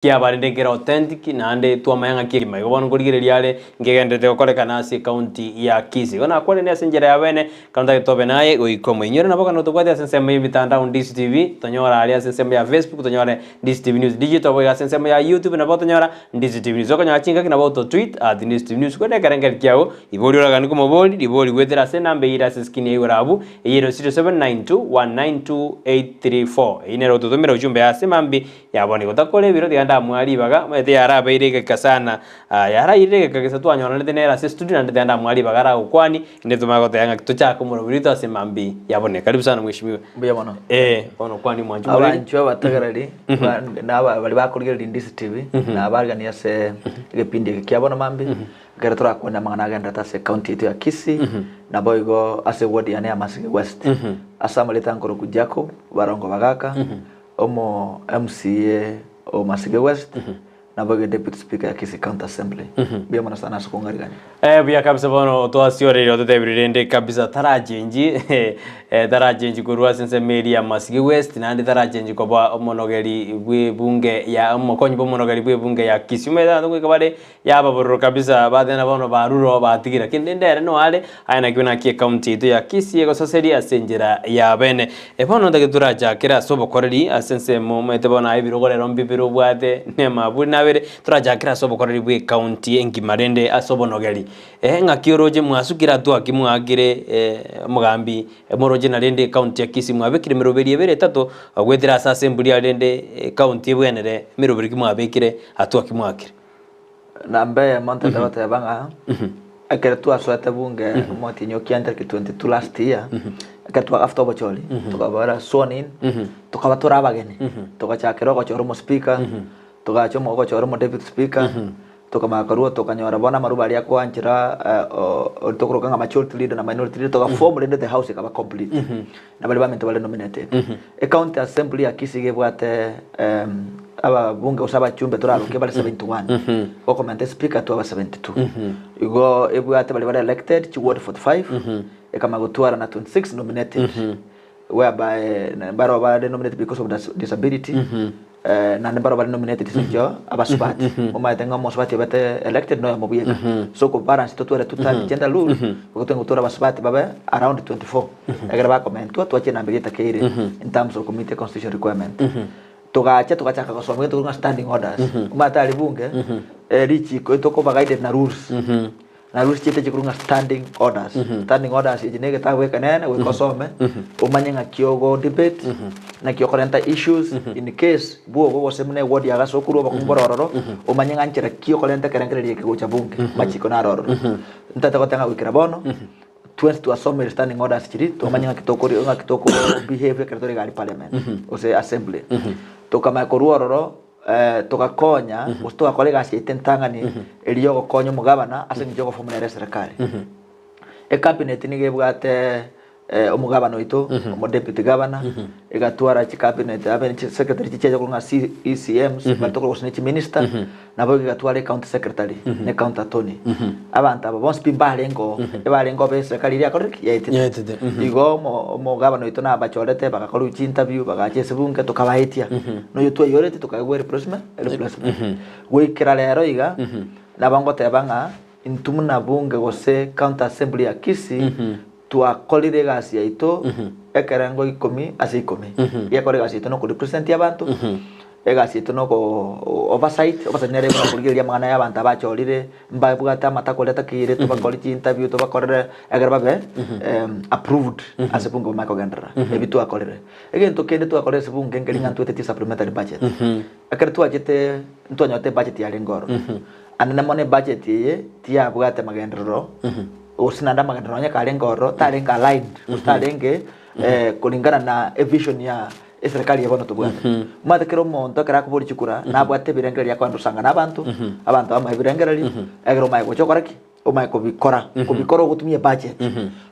Kiabarende nkere authentic naende twamanya ng'aki ekegima igo bono nkorigereria are nkegenderete gokorekana ase ecounty ya Kisii. Igo nakwanire ase enchera ya bene ekero ntagete tobe naye goika omoinyore nabo ekero tobwate ase ensemo ya emitandao Ndisu TV tonyore aria ase ensemo ya Facebook tonyore Ndisu TV News Digital boigo ase ensemo ya YouTube nabo otonyora Ndisu TV News. Okonyora chingaki nabo oto tweet at Ndisu TV News korende ekerengerio kiago ribori oraganie komobori ribori goetera ase enamba eyio ere ase escreen ya igoro abwo eyio ere 0792192834 eyio nere ototomera ujumbe ase mambia Ya bono igo takora ebiro tiga ndamoa ribaga, omanyete yarabeire egeka sana, ah, yarairire egeka gesa twanyoranete nere ase estudio naende tiga ndamoa ribaga aragokwanie, inde tomanye goteba ng'aki tochake omorobio rito ase mambia ya bono. Karibu sana mheshimiwa. Mbuya mono. Eh, bono kwanie mwanche omoreri. Abanchwa abategereri ba- na aba- baria bakorigereria Ndisi TV na abarigani ase egepindi eke kia bono mambia ekero torakwane amang'ana agenderete ase ecounty yaito ya Kisii naboigo ase eward yane ya Masige West. Ase amarieta nkorokwa Jacob Barongo Bagaka. Omo MCA o Masige West naboigo Deputy Speaker ya Kisii County Assembly. Mbuya mono sana ase okong'arigania. Eh, buya kabisa bono otwasioreire ototebirie rende kabisa tarachenji eh, tarachenji korwa ase ensemo eria ya Masige West naende tarachenji koba omonogeri bw'ebunge ya omokonyi bw'omonogeri bw'ebunge ya Kisii. Omanyete abanto ngoika bare Yaba bororo kabisa, bateba bono barure oo batigira. Kende ndere no are, aye nakio naki ecounty yaito ya Kisii egosaseria ase enchera ya bene. Eh bono ntagete torachakere ase obokoreri ase ensemo omanyete bono aye ebirogo rero mbibere obwate na amaburi nabere, torachakere ase obokoreri bwa ecounty engima rende ase obonogeri. Eh ng'aki oroche mwasukire atwo aki mwaakire omogambi moroche narende ecounty ya Kisii mwabekire emeroberi ebere etato goetera ase assembly aria rende ecounty ebwenere emeroberi ki mwabekire atwo aki mwaakire. Namba eyemo ntete goteba ng'a ekero twasoete bunge omotienyi o kianda tariki 22 last year, ekero twa after obochori, tokabora sworn in, tokaba tore abageni, togachakera ogochora omospeaker, togacha omo ogochora omodeputy speaker, tokamanya korwa tokanyora bono amaruba aria akoanchera oria tokoroka ng'a majority leader na minority leader, togaform rende the house ekaba complete, na baria baminto bare nominated. Ecounty assembly ya Kisii iga ebwate ababunge gose abachumbe toraroke bare 71, gokomenta espeaker twaba 72. Igo ebwate baria bare elected chi ward 45, ekamanya gotwara na 26 nominated, whereby barabwo bare nominated because of disability, naende mbarabwo bare nominated ase eng'encho abasubati. Omanyete ng'a omosubati obete elected noyomo bweka. So okobalance totware two third gender rule, igo totagete gotwara abasubati babe around 24, ekero bakomentwa twachie enamba eria etakeire in terms of committee constitution requirement. Togacha togachaka gosoma egento korwa ng'a standing orders. Omanyete aria bunge, richiko tokoba guided na rules. Na rules chiaito chikorwa ng'a standing orders. Standing orders echi na egetabu ekenene goika osome, omanye ng'aki ogo debate, ng'aki okorenta issues in case bwogo gose buna eward ya gasokorwa obokongu bore ororo, omanye ng'a nchera ki okorenta ekerengererio eke gocha bunge, amachiko naro ororo. Ntagete goteba ng'a goikera bono, twensi twasomire standing orders chiria, twamanya ng'aki tokori ng'aki toko behave ekero tore iga aria parliament, gose assembly. Tokamanya korwa ororo. Togakonya gose togakora egasi yaito entang'ani eria yogokonya omogabana ase eng'encho y'ogoform nere eserekari. Ecabinet nigo ebwate omogabana oito, omodeputy governor, egatwara chicabinet abe chisecretary chiria chiacha korwa ng'a CECMs baria tokoroka gose ne chiminister, nabo igo egatwara ecounty secretary na ecounty attorney. Abanto aba bonsi pi mbarenge oo, ebarenge oo ba eserekari eria yakorire ki? Yaetete. Yaetete, Igo omo omogabana oito nabachorete bagakorwa chiinterview bagacha ase bunge tokabaetia. Noyo twaiyoreti tokaegwa ereplacement ereplacement. Goikera rero iga, nabo ngoteba ng'a intwe buna bunge gose county assembly ya Kisii, twakorire egasi yaito ekerengo ikomi ase ikomi. Gekora egasi yaito nokorepresent abanto, egasi yaito noko oversight, oversight nere buna korigereria amang'ana ya abanto abachorire, mbabwate amatako aria atakeire, tobakore chiinterview, tobakorere ekero babe approved ase bunge bamanye kogenderera. Ebi twakorire. Egento kende twakorire ase bunge nkeri ng'a ntwetetie supplementary budget. Ekero twachete ntwanyorete ebudget yarenge ororo. Ande mono ebudget eye tiyabwate amagenderero gose naende amagenderero onye karenge ororo tarenge aligned gose tarenge kulingana na evision ya eserekari eye bono tobwate. Omanyete kera omonto ekero akoboria chikura nabwate ebirengererio akogenda gosanga na abanto, abanto bamoe ebirengererio ekero omanye gocha okore ki? Omanye kobikora, kobikora ogotumia ebudget.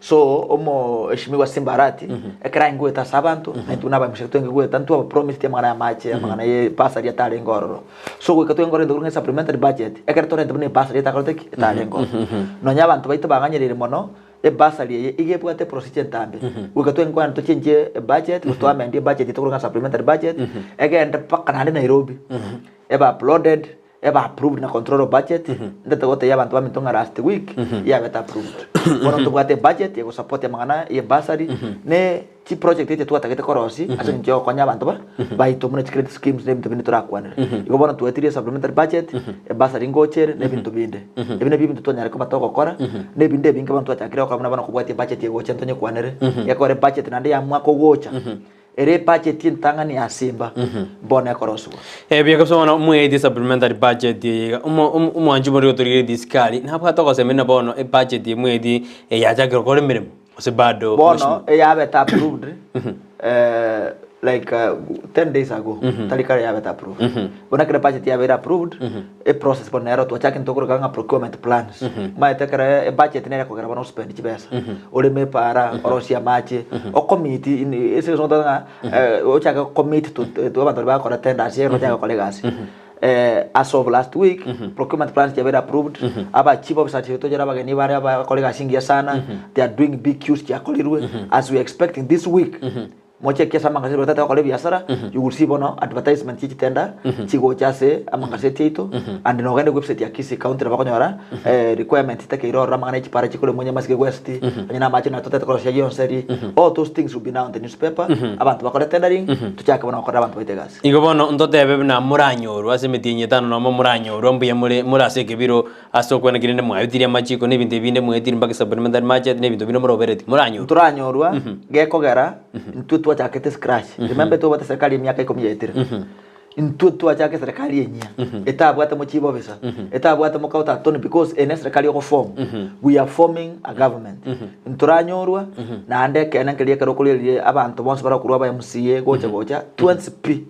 So omoeshimiwa Simba Arati ekero aye ngoeta ase abanto, na intwe buna abaemusia twenge goeta ntwaba promised amang'ana ya amache, amang'ana ya ebasari atarenge ororo. So goika twenge korenta korwa ng'a supplementary budget, ekero torente buna ebasari etakorete ki? Etarenge ororo. Nonya abanto baito bang'anyereire mono, ebasari eye iga ebwate eprocedure entambe. Goika twenge kogenda tochenchie ebudget, gose toamendie ebudget yaito korwa ng'a supplementary budget, egende mpaka naende Nairobi. Ebe uploaded, ebe approved na control of budget, ntete gotebia abanto baminto ng'a last week yabete approved. Bono ntobwate ebudget egosupport amang'ana ya ebursary, ne chiproject echi twatagete korosia ase eng'encho ya gokonya abanto ba baito buna chicredit schemes na ebinto binde torakwanere. Igo bono twetirie supplementary budget, ebursary ngocha ere na ebinto binde. Ebi nabio ebinto twanyare koba togokora, na ebinde ebinge bono twachakire gokora buna bono kobwatia ebudget egocha ntonyekwanere, gekogera ebudget naende ya mwaka ogocha. Ere ebudget entang'ani ya Simba bono ekorosigwa. Ebuya kabisa bono omweeti supplementary budget eye iga omo omo omwanchi bori otorigeretie isikari nabwate ogosemia buna bono ebudget emweeti eyachakire gokora emeremo gose bado Bono mheshimiwa. eyabete approved eh, like 10 days ago tari kare yabete approved. Bono ekero ebudget yabeire approved eprocess bono nero twachakire tokoroka ng'a procurement plans. Omanyete ekero ebudget nere ekogera bono ospend chibesa, oreme epaara, orosie amache, ocommit in ase egento ng'a ochake commit to to abanto baria bagokora tenders ekero bachake gokora egasi. As of last week, procurement plans chiabeire approved, aba chief officers tochore abageni bare bagokora egasi engiya sana, they are doing BQs chiakorirwe, as we are expecting this week. Mocheke ase amangaseti baria totagokora ebiasara, you will see bono advertisement chie chitenda chigocha ase amangaseti aito, and nogende website ya Kisii County nabo okonyora requirement chitakeire ororo amang'ana ya chipara chikoremwa onye Masige West, onye na amache naye totagete korosia gionsi eri, all those things will be now on the newspaper, abanto bakore tendering, tochake bono gokorera abanto baito egasi. Igo bono ntotebe buna moranyorwe ase emetienyi etano nomo moranyorwe mbuya more more ase ekebiro ase okwana ki rende mwaetirie amachiko na ebinto ebinde mwaetirie mpaka supplementary budget na ebinto binde moroberetie moranyorwe. Ntoranyorwa gekogera intwe twachakete scratch. Remember twabwate serikali emiaka ikomi yaetire. Intwe twachaka eserikali enyia etabwate mo chief officer, etabwate mo county attorney because eye ne eserikali ogoform. We are forming a government. Ntoranyorwa naende ekeene nkeria ekero okorigereria abanto bonsi bare okorwa aba MCA gocha gocha twensi pi.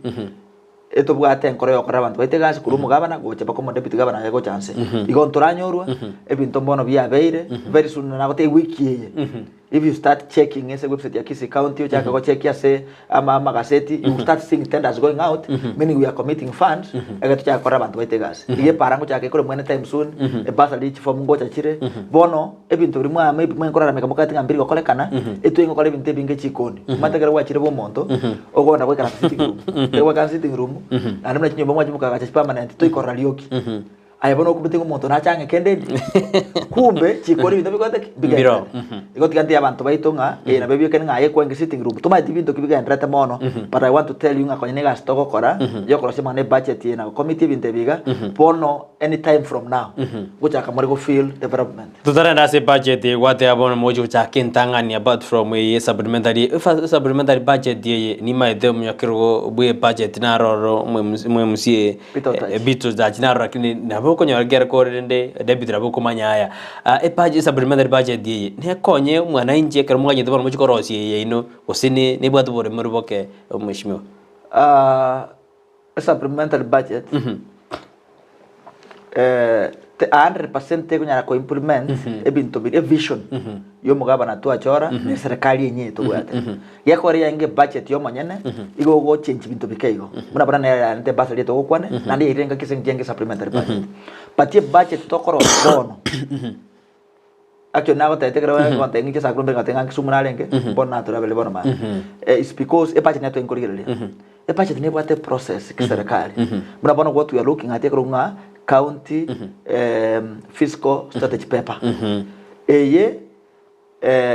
Etobwate enkoro y'okorera abanto baito egasi korwa omogabana gocha mpaka omodeputy gavana aye gocha nse. Igo ntoranyorwa, ebinto mbono biabeire, very soon nagotebia ewiki eye, if you start checking ase website ya Kisii County, ochake gochekia ase ama amagaseti, you will start seeing tenders going out, meaning we are committing funds, ekero tochake korera abanto baito egasi. Iga epara ngochaka ekore mwene time soon, ebursary chiform ngocha chire, bono ebinto biria mwa maybe mwenkorarameka mokagete ng'a mbiri gokorekana, etwenge gokora ebinto ebinge chikoni. Omanyete ekero gwachire bwa omonto, Okoenda goikaransa sitting room, ekero gwaikaransa sitting room, naende buna chinyomba mwachi mokagacha chipermanent, toikorora rioki. Aye bono okumete ng'a omonto nache ang'e kende endi, kumbe chikoni ebinto bikorete ki? Mbiroo. Mbigendererete. Igo tiga ntebie abanto baito ng'a eh nabo ebiekene ng'a aye kwenge sitting room, tomaeti binto ki bigendererete mono, but I want to tell you ng'a konya na egasi togokora, ya okorosia amang'ana ebudget eye na gocommit ebinto ebi iga, bono anytime from now, ngochaka more go feel development. Totarenda ase ebudget eye gwateba bono mogochi gochaka entang'ani apart from eye supplementary efa supplementary budget eye nimaete omonyakerogo bwe ebudget naro ororo omo MCA Peter Otachi. Peter Otachi naro lakini nabo okonyora ekero kore rende deputy nabo okomanya aya. Ebudget supplementary budget eye nekonye omwananchi ekero moganyete bono mochie korosia eye yaino gose ne nebwate oboremori boke mweshimiwa? Supplementary budget eh, 100% tekonyara ko implement ebinto biria evision ya omogabana twachora na eserekari enye tobwate. Gekogera yarenge ebudget ya omonyene igo ogochange binto bike igo. Buna bono nere yarente ebursary togokwana naende yairire engaki ase engaki supplementary budget. But ebudget tokorosia bono Actually nagotebete ekero ngontebia ng'iche ase mbere ngoteba ng'a Kisumu narenge, bono natorabere bono mambia. It's because ebudget nigo twenge korigereria. Ebudget nebwate eprocess kiserikali. Buna bono what we are looking at ekero ng'a county fiscal strategy paper. Eye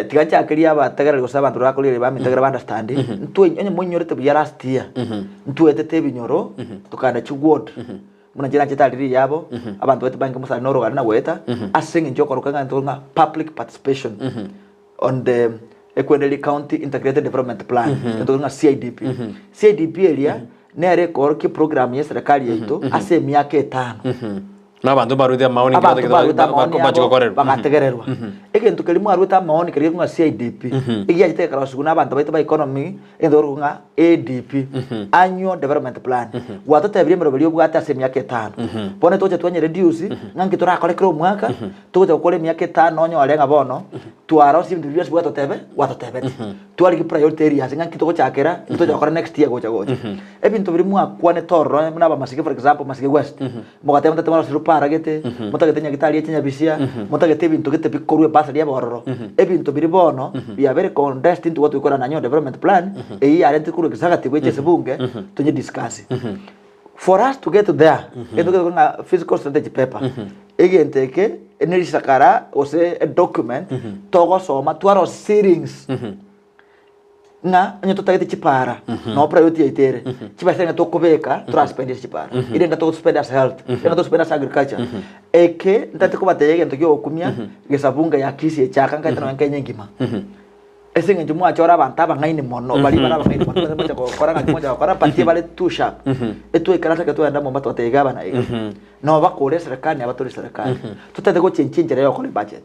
tiga nchakerie abategereri gose abanto baria bakorigereria baminto ekero ba understand, ntwe onye moinyorete buya last year, ntwetete ebinyoro tokagenda chiward. Buna inche nanchete aria riyabo, abanto baito bange mosare norogare na goeta, ase eng'encho y'okoroka ng'a intwe ng'a public participation on the Ekwenderi County Integrated Development Plan, intwe ng'a CIDP. CIDP eria nere ekoorokia eprogram ya eserekari yaito ase emiaka etano. Na abanto mbarwete amaoni Abanto mbarwete amaoni bache abo gokorerwa. bagategererwa. Egento keria mwarwete amaoni keria ng'a CIDP, egiachete gekarosiwa na abanto baito ba economy, Egento gekorokwa ng'a ADP, Annual Development Plan, gwatotebirie emeroberio obwate ase emiaka etano. Bono togocha twanye reduce ng'a nki torakore kera omwaka, togocha gokora emiaka etano onyore ng'a bono twarosia ebinto biria bionsi gwatotebe gwatotebeti. Twarigia priority areas ng'a nki togochakera, nki togocha gokora next year gocha gocha. Ebinto biria mwakwanete ororo buna abamasike for example Masike West, mogateba motagete morose rupara gete, motagete nyagitari eche nyabisia, motagete ebinto gete bikorwe ebasari ebe ororo. Ebinto biria bono biabeire condensed into what we call an annual development plan, eyio yarentire korwa executive gocha ase bunge, tonye discuss. For us to get there, egento getokora ng'a physical strategy paper, egento eke ne risakara gose edocument togosoma twarosia ceilings ng'a onye totagete chipara noo priority yaito ere, chibesa ng'a tokobeka toraspend ase chipara, ere enga togospend ase health, ere enga togospend ase agriculture. Eke ntagete kobatebia egento kia ogokumia, gesabunga ya Kisii echaka nkaete nonya Kenya engima. Ase eng'encho mwachore abanto abang'aini mono, baria bare abang'aini mono, tibari mocha gokora ng'aki mocha gokora, but bare too sharp. Etwaikara ase ekero twagenda Mombasa twatebiwa iga abana iga, nabo bakore eserekari nabo batore eserekari. Totagete gochenchia enchera ya gokora ebudget.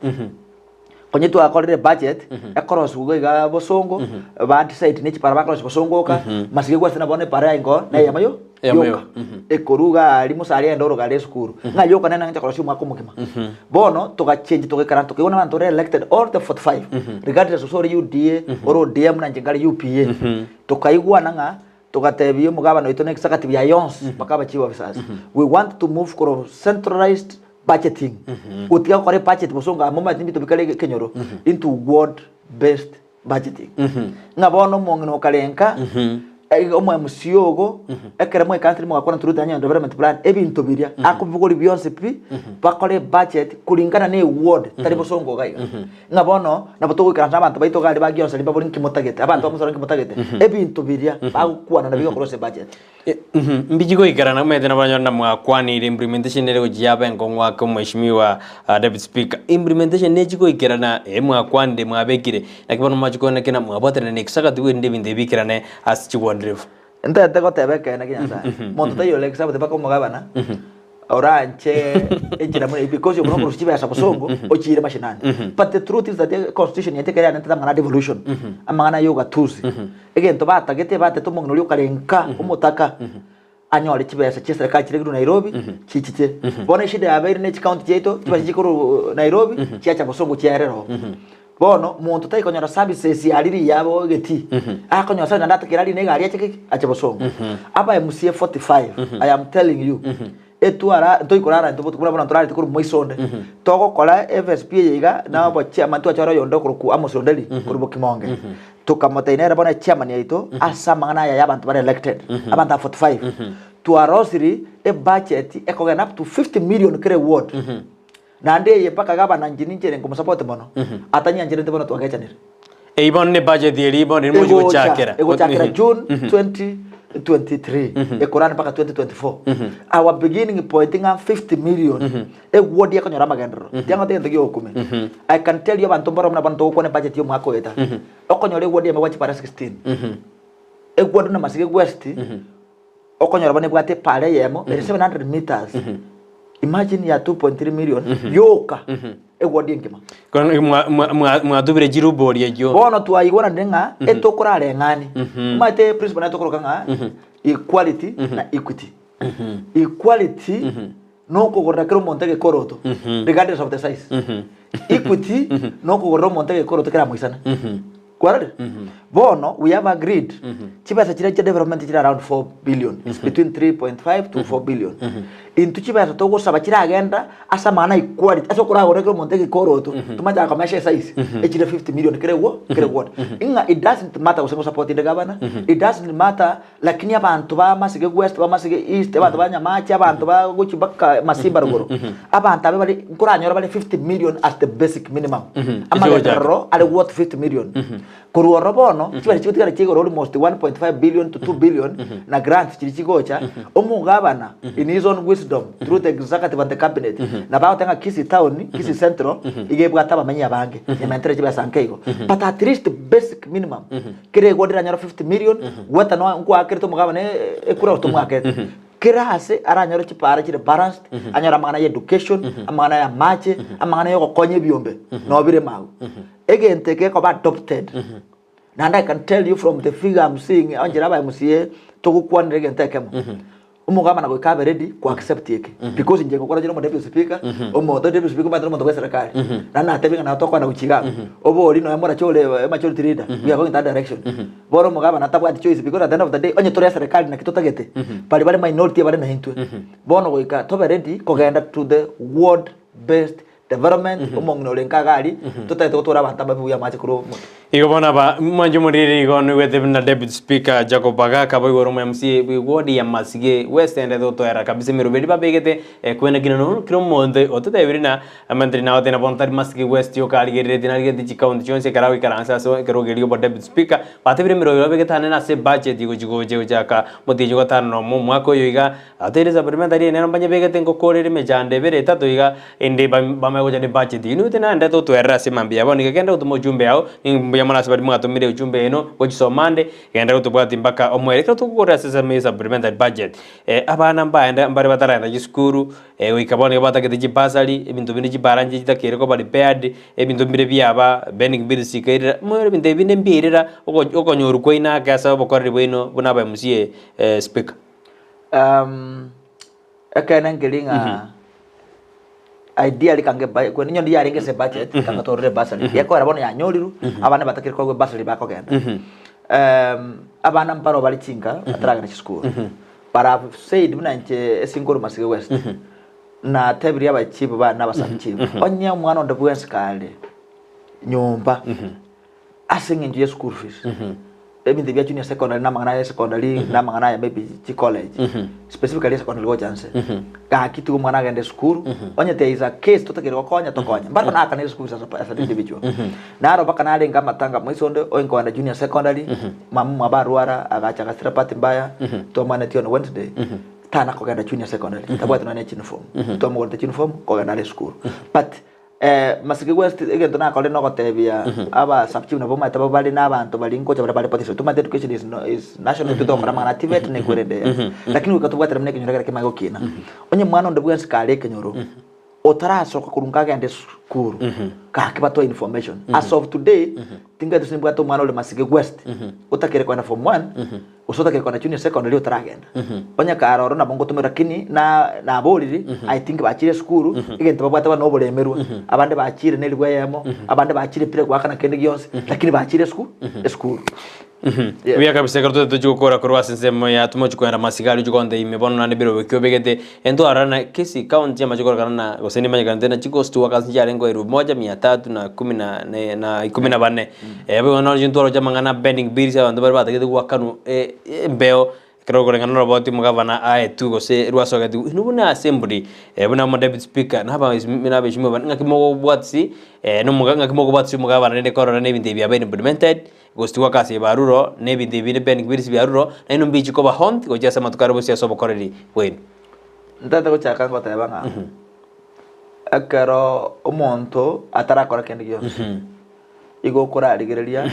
Konya twakorire ebudget, ekorosigwa iga iga bosongo, ba decide ne chipara bakorosia bosongo oka, masige gwasina bono epara ya ingo, na eyemo yo. Eyemo yoka yoka. ekoru iga aria musa aria aende orogare esukuru ng'a yoka nere nang'ancha korosia omwaka omogima bono togachengi togaikaransa tokaigwa na abanto ore elected all the 45 regardless gose ore UDA ore ODM buna inche nkare UPA tokaigwana ng'a togatebia omogabana oito na executive yaye yonsi mpaka aba chief officers we want to move korwa centralized budgeting gotiga gokora ebudget bosongo amo omanyete ebinto bikare ekenyoro into ward based budgeting ng'a bono omong'ina okarenka omo MCA ogo ekero mwaikansire mogakwana through the annual development plan ebinto biria akobibogori bionsi pi bakore ebudget kulingana na eward tari bosongo iga iga ng'a bono nabo togoikaransa na abanto baito iga aria ba gionsi aria mbabori nki motagete abanto ba mosoro nki motagete ebinto biria bagokwana nabio bigokorwa ase ebudget. Mbichi goikerana omanyete nabo oranyore namwakwanire implementation ere gochia yaba enkong'u ake omweshimiwa Deputy Speaker. Implementation nechi goikerana eh mwakwanire mwabekire naki bono mwachi koenda kina mwabwaterana na executive erinde ebinto ebi biikerane ase chiward level. Ntagete goteba ekeene kia Nyasaye, monto taiyo ore executive mpaka omogabana oranche enchera buna eyio because okwo nokorusia chibesa bosongo ochiire mashinani. But the truth is that econstitution yaito ekero yanetete amang'ana a devolution, amang'ana ya ugatuzi, egento batagete batete omong'ina oria okare nka omotaka anyore chibesa chia eserekari chiregerwe Nairobi chichiche. Bono eshida yabeire ne chicounty chiaito chibesa chikorwa Nairobi chiacha bosongo chiaerera oo. Bono monto tari konyora services aria riya abo egetii, akonyora service naende atakere arine egari ache ki? Ache bosongo. Aba MCA 45, I am telling you, etwara ntoikorara intwe botuko buna bono ntorarete korwa moiso onde, togokora FSP eye iga na obo chairman twachora oyonde okorokwa Amos Onderi korwa Bokimonge, tokamotebia nere bono echairman yaito ase amang'ana aya ya abanto bare elected, abanto aba 45, twarosiri ebudget ekogenda up to 50 million kera eward. Naende eye mpaka gavana inche ninche ere nkomosupport mono, atanyancherete bono twagechanire. Eyio bono ne budget eria bono eri mochi Egocha gochakera. egochakera June 2023 ekorane mpaka 2024. Our beginning point ng'a 50 million eward ekonyora amagenderero. Tiang'ote egento gia ogokumia. I can tell you abanto mbaro buna bono togokwana ebudget ya omwaka oeta. Okonyora eward eyemo ebwate chipara 16. Eward buna Masige West. Okonyora bono ebwate epara eyemo ere 700 meters imagine ya 2.3 million yoka eward engima. Kono mwa- mwa- mwa- mwatubire chirubori echio. Bono twaigwananire ng'a etokorareng'ani omanyete principle naye tokoroka ng'a equality na equity. Equality nokogorera kera omonto egekoroto regardless of the size. Equity nokogorera omonto egekoroto keramoisane. Kwarorire? Bono we have agreed chibesa chiria chia development chire around 4 billion it's between 3.5 to 4 billion intwe chibesa togosaba chiragenda ase amang'ana a equality ase okoragorera kera omonto egekoroto tomache komesha esize echire 50 million kera ewo kera eward ng'a it doesn't matter gose ngosapotinde gavana it doesn't matter lakini abanto ba Masige West ba Masige East abanto ba Nyamache abanto ba gochia mpaka Masimba rogoro abanto abe bare nkoranyore bare 50 million as the basic minimum amagenderero are worth 50 million korwa ororo bono chibesa chigotigara chia igoro almost 1.5 billion to 2 billion na grants chiria chigocha omogabana in his own wisdom through the executive and the cabinet nabo agoteba ng'a Kisii town Kisii Central iga ebwate abamenyi abange nyementere chibesa nke igo but at least basic minimum Kera egwa riranyore 50 million, gweta noa nkwakerete omogabane ekura gose tomwakerete. Kera ase aranyore chipara chire balanced, anyore amang'ana ya education, amang'ana ya amache, amang'ana ya ogokonya ebiombe, noo bire magu. Egento eke gekoba adopted, naende I can tell you from the figure I'm seeing, onye aba MCA togokwanera egento ekemo. Omogabana goika abe ready ko accept eke because inche ngokora chire omo deputy speaker omonto deputy speaker omanyete nomonto bwe eserekari naende natebie ng'a nabo tokogenda gochia iga abwo obori nonya morache ore majority leader we are going that direction bono omogabana tabwati choice because at the end of the day onye tore eserekari naki totagete baria bare minority ebare naintwe bono goika tobe ready kogenda to the ward based. development, omong'ina ore nka iga aria, totagete gotwara abanto ababe buya amache korwa omotwe. Igo bono aba mwanche omoriri igo noigwete buna Deputy Speaker Jacob Bagaka boigo ore omo-MC bwe ward ya Masige West ende totoera kabisa emeroberi babegete ekwene kina nono kera omonto ototebirie na amantiri nagote na bono tari Masige West yoka arigereretie narigeretie chicounty chionsi ekero agoikaransa ase ekerogo keria obo Deputy Speaker batebire emeroberi babegete anene ase ebudget gochi gocha gochaka omotienyi ogatano nomo omwaka oyo iga Ateire supplementary eye nero mbanyebegete ngokorere emechando ebere etato iga ende bamanye gocha ne budget. Inwe naende totwerere ase mambia bono iga genda gotoma ujumbe yao mbuya mono ase baria mwatomire ujumbe eno gochisoma ande genda gotobwati mpaka omoerio. Ekero togokorera ase ensemo ye supplementary budget abana mbaende mbare bataragenda chisukuru goika bono iga batagete chibasari ebinto binde chibara nchiria chitakeire koba repaired ebinto mbire biaba pending bills chikairera moyo ebinto ebi binde mbiairera okonyorwa kwaino ake ase obokoreri bwaino buna aba MCA speaker. Ekeene nkeri ng'a ideally kange ba- kwe ninyonde yarenge ase ebudget kanga torore ebursary gekogera bono yanyorirwe abana batakire koegwa ebursary bakogenda. Abana mbaro bare chinka bataragenda chisukuru but I've said buna inche ase nkorwa Masige West natebirie abachief bane na abasub chief onye omwana onde bwensi kare nyomba Ase eng'encho ye school fees, ebinto bia junior secondary na amang'ana ya secondary na amang'ana aya maybe chi college, specifically secondary gocha nse, gaki tiga omwana agende esukuru, onye there is a case totakeire gokonya tokonye. Mbaro naakana school fees as a as an individual. Naro mpaka narenge amatanga moiso onde oyo nkogenda junior secondary, mama omwabo arwara agacha agasira bahati mbaya, twamwaneti on Wednesday, tana kogenda junior secondary, tabwati nonya ne chiniform, twamogorete chiniform, kogenda are esukuru. But Masige West egento nakorire nogotebia aba sub chief nabo omanyete aba bare na abanto baria ngocha bare bare participate tomanyete education is no is national intwe togokora amang'ana a TVET na ekwere ende eyemo. Lakini goika tobwatane buna ekenyoro ekere kemanye gokina. Onye mwana onde bwensi kare ekenyoro otarasoka korwa nka agende esukuru gaki batoe information. As of today tingati gose nimbwate omwana ore Masige West otakere kogenda form one Gose otakire kogenda junior secondary otaragenda. Onye kare oro nabo ngotomera lakini na naborire I think bachire esukuru egento babwate bono noboremerwa. Abande bachire ne elifu eyemo, abande bachire bila goakana kende gionsi, lakini bachire esuku esukuru. Yes. Buya kabisa ekero tote tochi gokora korwa ase ensemo ya tomochi kogenda masigari ochi konta ime bono naende bire oboki obegete entwarana na Kisii county amache korekana na gose nimanyekanete na chighost workers nchiarenge elfu moja mia tatu na kumi na ne na ikumi na bane. Boigo noro chintwaro chi'amang'ana pending bills abanto baria batagete goakanwa embeo ekero okoreng'ana noroboti omogavana aetwe gose rwasogetigwe. Inwe buna assembly buna omo deputy speaker na abeshimiwa bane ng'aki mogobwatisi nomoga ng'aki mogobwatisi omogavana rende korora na ebinto ebi biabeire implemented gose tigoaka ase ebaruro na ebinto ebi binde pending bills biaruro nainwe mbichi koba haunt gochia ase amatuko aria bosio ase obokoreri bwaino. Ntagete gochaka ngoteba ng'a ekero omonto atarakora kende gionsi. Igo okorarigereria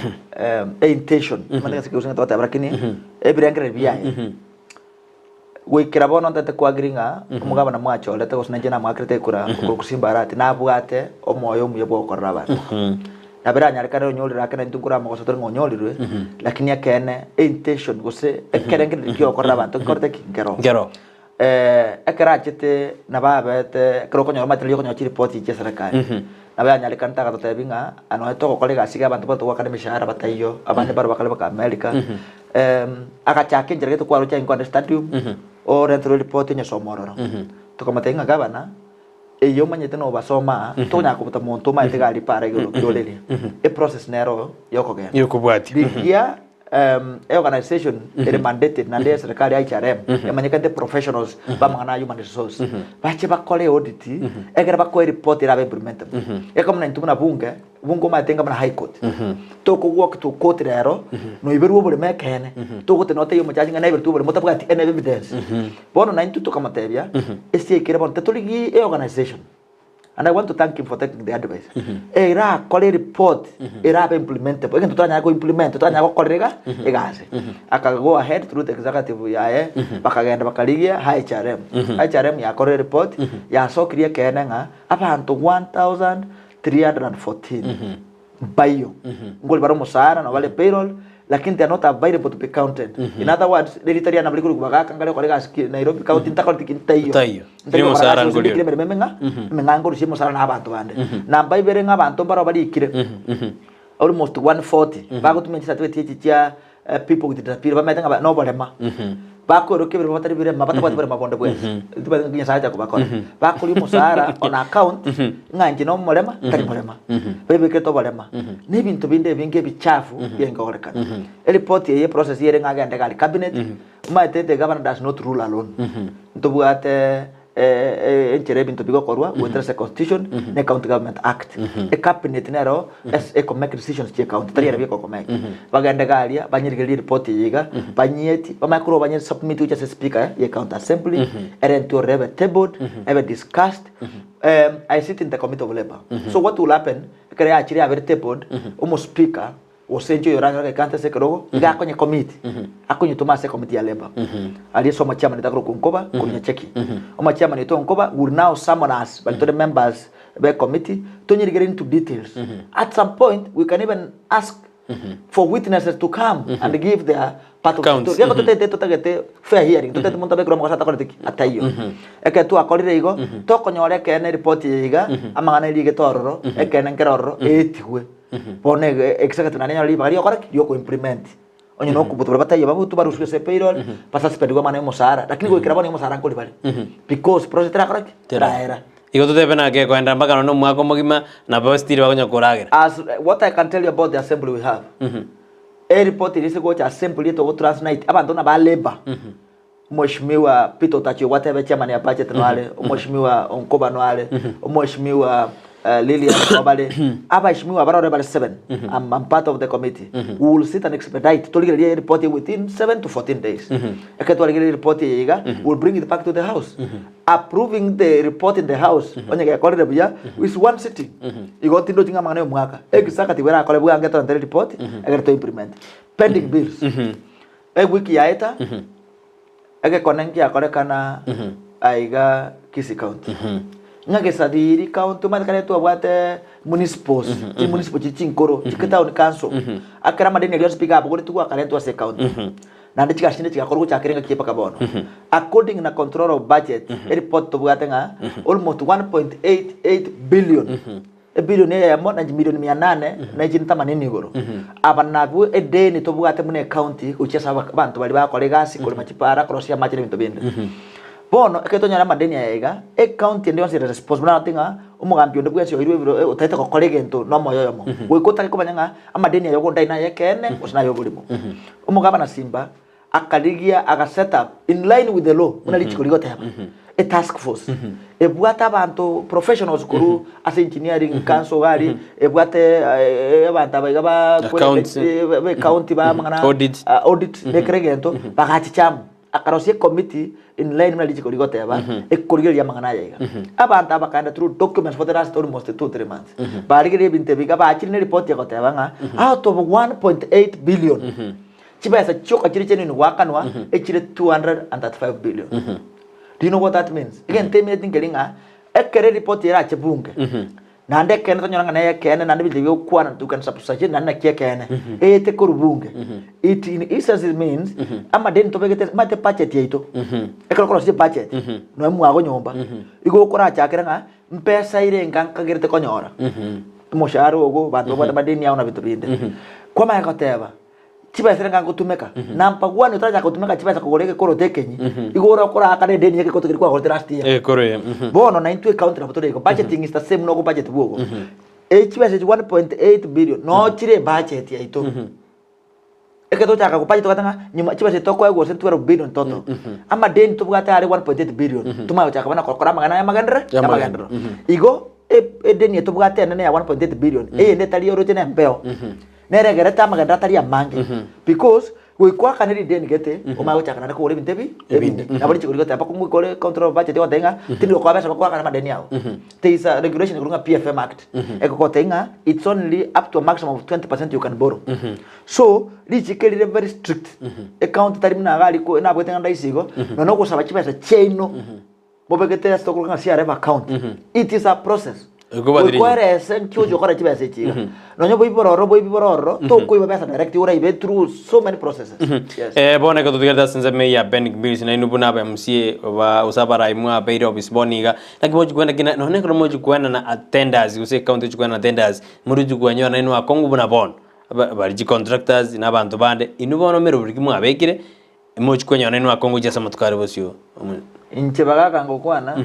intention omanyete ase ekegusii togoteba lakini ebirengererio biaye goikera bono ntagete ko agree ng'a omogabana mwachorete gose nainche namwakerete ekura okorokwa Simba Arati nabwate omoyo omuya bwa gokorera abanto. Nabo eranyarekane onyorire ake naintwe nkoramogosa tore ng'a onyorirwe lakini ekeene intention gose ekerengererio kia ogokorera abanto nkorete ki? Nkeroo. Nkeroo. Ekero achete nabo abete ekero okonyora omanyete riria okonyora chiripoti chia eserekari, nabo yanyarekanete agatotebia ng'a nonya togokora egasi iga abanto batogwakana emeshahara bataiyo, abande mbaro bakare baka America. Agachaka enchera gete kwaroche aye nkogenda estadium, orenterwe eripoti onyesome ororo. Tokamotebia ng'a gavana, eye omanyete nobasoma aa, tokonyara kobuta monto omanyete iga aria para igoro kiroreria. Eprocess nero yokogenda. Yokobwatia. Rigia eorganisation ere mandated naende ya serikali ya HRM emanyekanete professionals b'amang'ana a human resource bache bakore audit ekero bakoe report erabe implementable. Eke buna intwe buna bunge, bunge omanyete enga buna high court tokogwoka to court rero noiberwe oboremo ekeene togotenena otebie omojaji ng'a naiberwe oboremo otabwati any evidence. Bono naintwe tokamotebia esiaikire bono tetorigi eorganisation. And I want to thank him for taking the advice. Erakore report erabe implementable. Egento toranyare ko implement, toranyare gokorera iga egasi. Aka go ahead through the executive yaye, bakagenda bakarigia HRM. HRM yakorire report, yasokirie ekeene ng'a abanto 1314 mbaiyo. Nkori bare omosara nabo bare payroll, lakini they are not available to be counted. In other words, ririta riane nabo rikorokwa bagaka nkare gokora egasi ki Nairobi county ntakoreti ki ntaiyo. Ntaiyo. Ntari Ri gokora omosara egasi gose nkorio. mbikire emeremo emeng'a emeng'a nkorusia omosara na abanto bande. Namba ibere ng'a abanto mbaro barikire almost 140 bagotumia chicertificate echi chia people with disability bamaete ng'a ba noborema. Bakoirokia ebirema batari birema, batabwati borema bonde bwensi. Tibari ng'aki Nyasae acha kobakora. Bakoria omosara on account ng'a inche nomorema, tari morema. Baibekete oborema. Na ebinto binde ebinge ebichafu biaenge gokorekana. Eripoti eye eprocess ere ng'a agende iga aria cabinet, omanyete the governor does not rule alone. Ntobwate enchera ebinto bigokorwa goetera ase constitution na county government act. Ecabinet nero ase eko make decisions chie county tari ere bieka okomake. Bagende iga aria banyerigererie eripoti eye iga banyieti bamanye korwa banye submit gochia ase speaker ye county assembly ere intwe ororo ebe tabled ebe discussed. I sit in the committee of labour so what will happen ekero yachire yabere tabled omo speaker Gose inche oyoranyore gaikarante ase ekerogo, iga akonye committee, akonyetoma ase ecommittee ya labour. Aria ase omochairman oito akorokwa Nkoba, korwa Nyacheki. Omochairman oito Nkoba will now summon us, baria tore members be ecommittee, tonyerigererie into details. At some point, we can even ask for witnesses to come and give their part of the Accounts. story. Ekiagera totagete totagete fair hearing, totagete monto abekerwe amagoso atakoreti ki? Ataiyo. Ekero twakorire igo, tokonyora ekeene eripoti eye iga, amang'ana erigete ororo, ekeene nkere ororo, eetigwe. Bono executive naende enyore ribaga riokora ki? Rioko implement. Onye na okobuta baria bataiyo babutwe barusiwe ase payroll, basuspendwe amang'ana ya omosara, lakini goikera bono omosara nkori bare. Because process terakora ki? Teraera. Igo totebe naki ekoendera mpaka nonye omwaka omogima, nabo still bakonya koragera. As what I can tell you about the assembly we have, eripoti eria ase gocha assembly etogo transnight, abanto buna ba labour, Omweshimiwa Peter Otachi ogwatebe chairman ya budget noare, Omweshimiwa Onkoba noare, Omweshimiwa Lilian nobare, abaheshimiwa barore bare seven, I'm, I'm part of the committee. We will sit and expedite torigererie report eye within 7 to 14 days. Ekero twarigereria report eye iga, we will bring it back to the house. Approving the report in the house, onye gekorire buya, is one sitting. Igo tindochi ng'a amang'ana ya omwaka. Executive erakore bwango etorentere report, egere to implement. Pending bills. Ewiki yaeta, egekone ngiakorekana aiga Kisii County. Ng'a Gesabiri County omanyete kare twabwate municipals, chimunicipal chiria chinkoro, chike town council. Akero amadeni aria onsi pi gabogoretigwe akarentwa ase ecounty. Naende chigasi chinde chigakorwa gochakera engaki eye mpaka bono. According na controller of budget, eripoti tobwate ng'a almost 1.88 billion Ebilioni eyemo na chimilioni mia nane na echinde themanini igoro. Aba nabwo edeni tobwate buna ecounty gochia ase abanto baria bagokora egasi, korema chipara, korosia amache na ebinto binde. Bono ekero twanyora amadeni aya iga, ecounty ende yonsi ere responsible naro ng'a omogambi onde bwensi oirwe ebiro otaete gokora egento na omoyo oyomo. Goika otake komanya ng'a amadeni aya ogondaina naye ekeene gose naye oborimo. Omogabana Simba akarigia aga set up in line with the law buna richiko rigoteba a task force ebwate abanto professionals korwa ase engineering council iga aria ebwate abanto aba iga ba Accounts. ba county ba amang'ana Audit. audit na ekero egento bagachicha amo akarosia ecommittee in line buna richiko rigoteba ekorigereria amang'ana aya iga. Abanto aba bakaenda through documents for the last almost 2 3 months barigereria ebinto ebi iga bachire ne report egoteba ng'a out of 1.8 billion Chibesa chioka chiria chiaino goakanwa echire 235 billion. Do you know what that means? Egento emineti nkeri ng'a ekero eripoti erache bunge naende ekeene tonyora ng'a neye ekeene naende ebinto ebi bigokwana you can substantiate naende naki ekeene eete korwa bunge. It in essence it means amadeni tobegete omanyete budget yaito ekero okorosia ebudget nonya mwago nyomba igo okorachakere ng'a mpesa ere enga nkagerete konyora omoshahara ogo abanto babwate amadeni ao na binto binde. Kwamanya goteba. Chibesa ere ngotumeka, na mpagwane otaranyara gotumeka chibesa kogora egekoroto ekenyi, igo ore okoraakana edeni y'egekoroto keria kwagorete last year. Egekoro eye, mhm. Bono na intwe ecounty nabo tore igo, budgeting is the same nogo budget bwogo. Eh, chibesa echi 1.8 billion no chire ebudget yaito. Ekero togochaka go budget togoteba ng'a nyuma chibesa echi tokoegwa gose 12 billion total. Amadeni tobwate are 1.8 billion, tomanye gochaka bono gokora amang'ana aya amagenderere, Y'amagenderero. y'amagenderero. Igo, e- edeni eye tobwate enene ya 1.8 billion, eyende etari oroche na embeo. Nere egerete amagenderero atari amange because goika oakane rideni gete omanye gochaka naende kogora ebinto ebi ebinde. Nabo richiko rigoteba mpaka omoika ore control of budget ogotebia ng'a tindi gokoa besa bakoakana amadeni ago. There is a regulation ekorwa ng'a PFM Act egogotebia ng'a it's only up to a maximum of 20% you can borrow. So richiko eri rire very strict ecounty tari buna iga aria ko nabwate ng'a ndaisi igo nonya ogosaba chibesa chiaino mobegete ase tokoroka ng'a CRF account it is a process Ekobatiria. goikwerese nki ochi gokora chibesa echi iga nonya oboibi bore ororo oboibi bore ororo tokoiba besa direct oraibe through so many processes yes. Eh, bono ekero totigarete ase ensemo eye ya Pending Bills nainwe buna aba MCA ba gose abarai mwabeire office bono iga, naki mochi kwenda kina nonya ekero mochi koenana attenders gose ecounty echi koenana tenders, morochi kwenyora nainwe akong'u buna bono, ba baria chicontractors na abanto bande, inwe bono meroberi ki mwabekire. Mochi kwenyora inwe akong'u gochia ase amatuko are bosio. Inche bagaka ngokwana,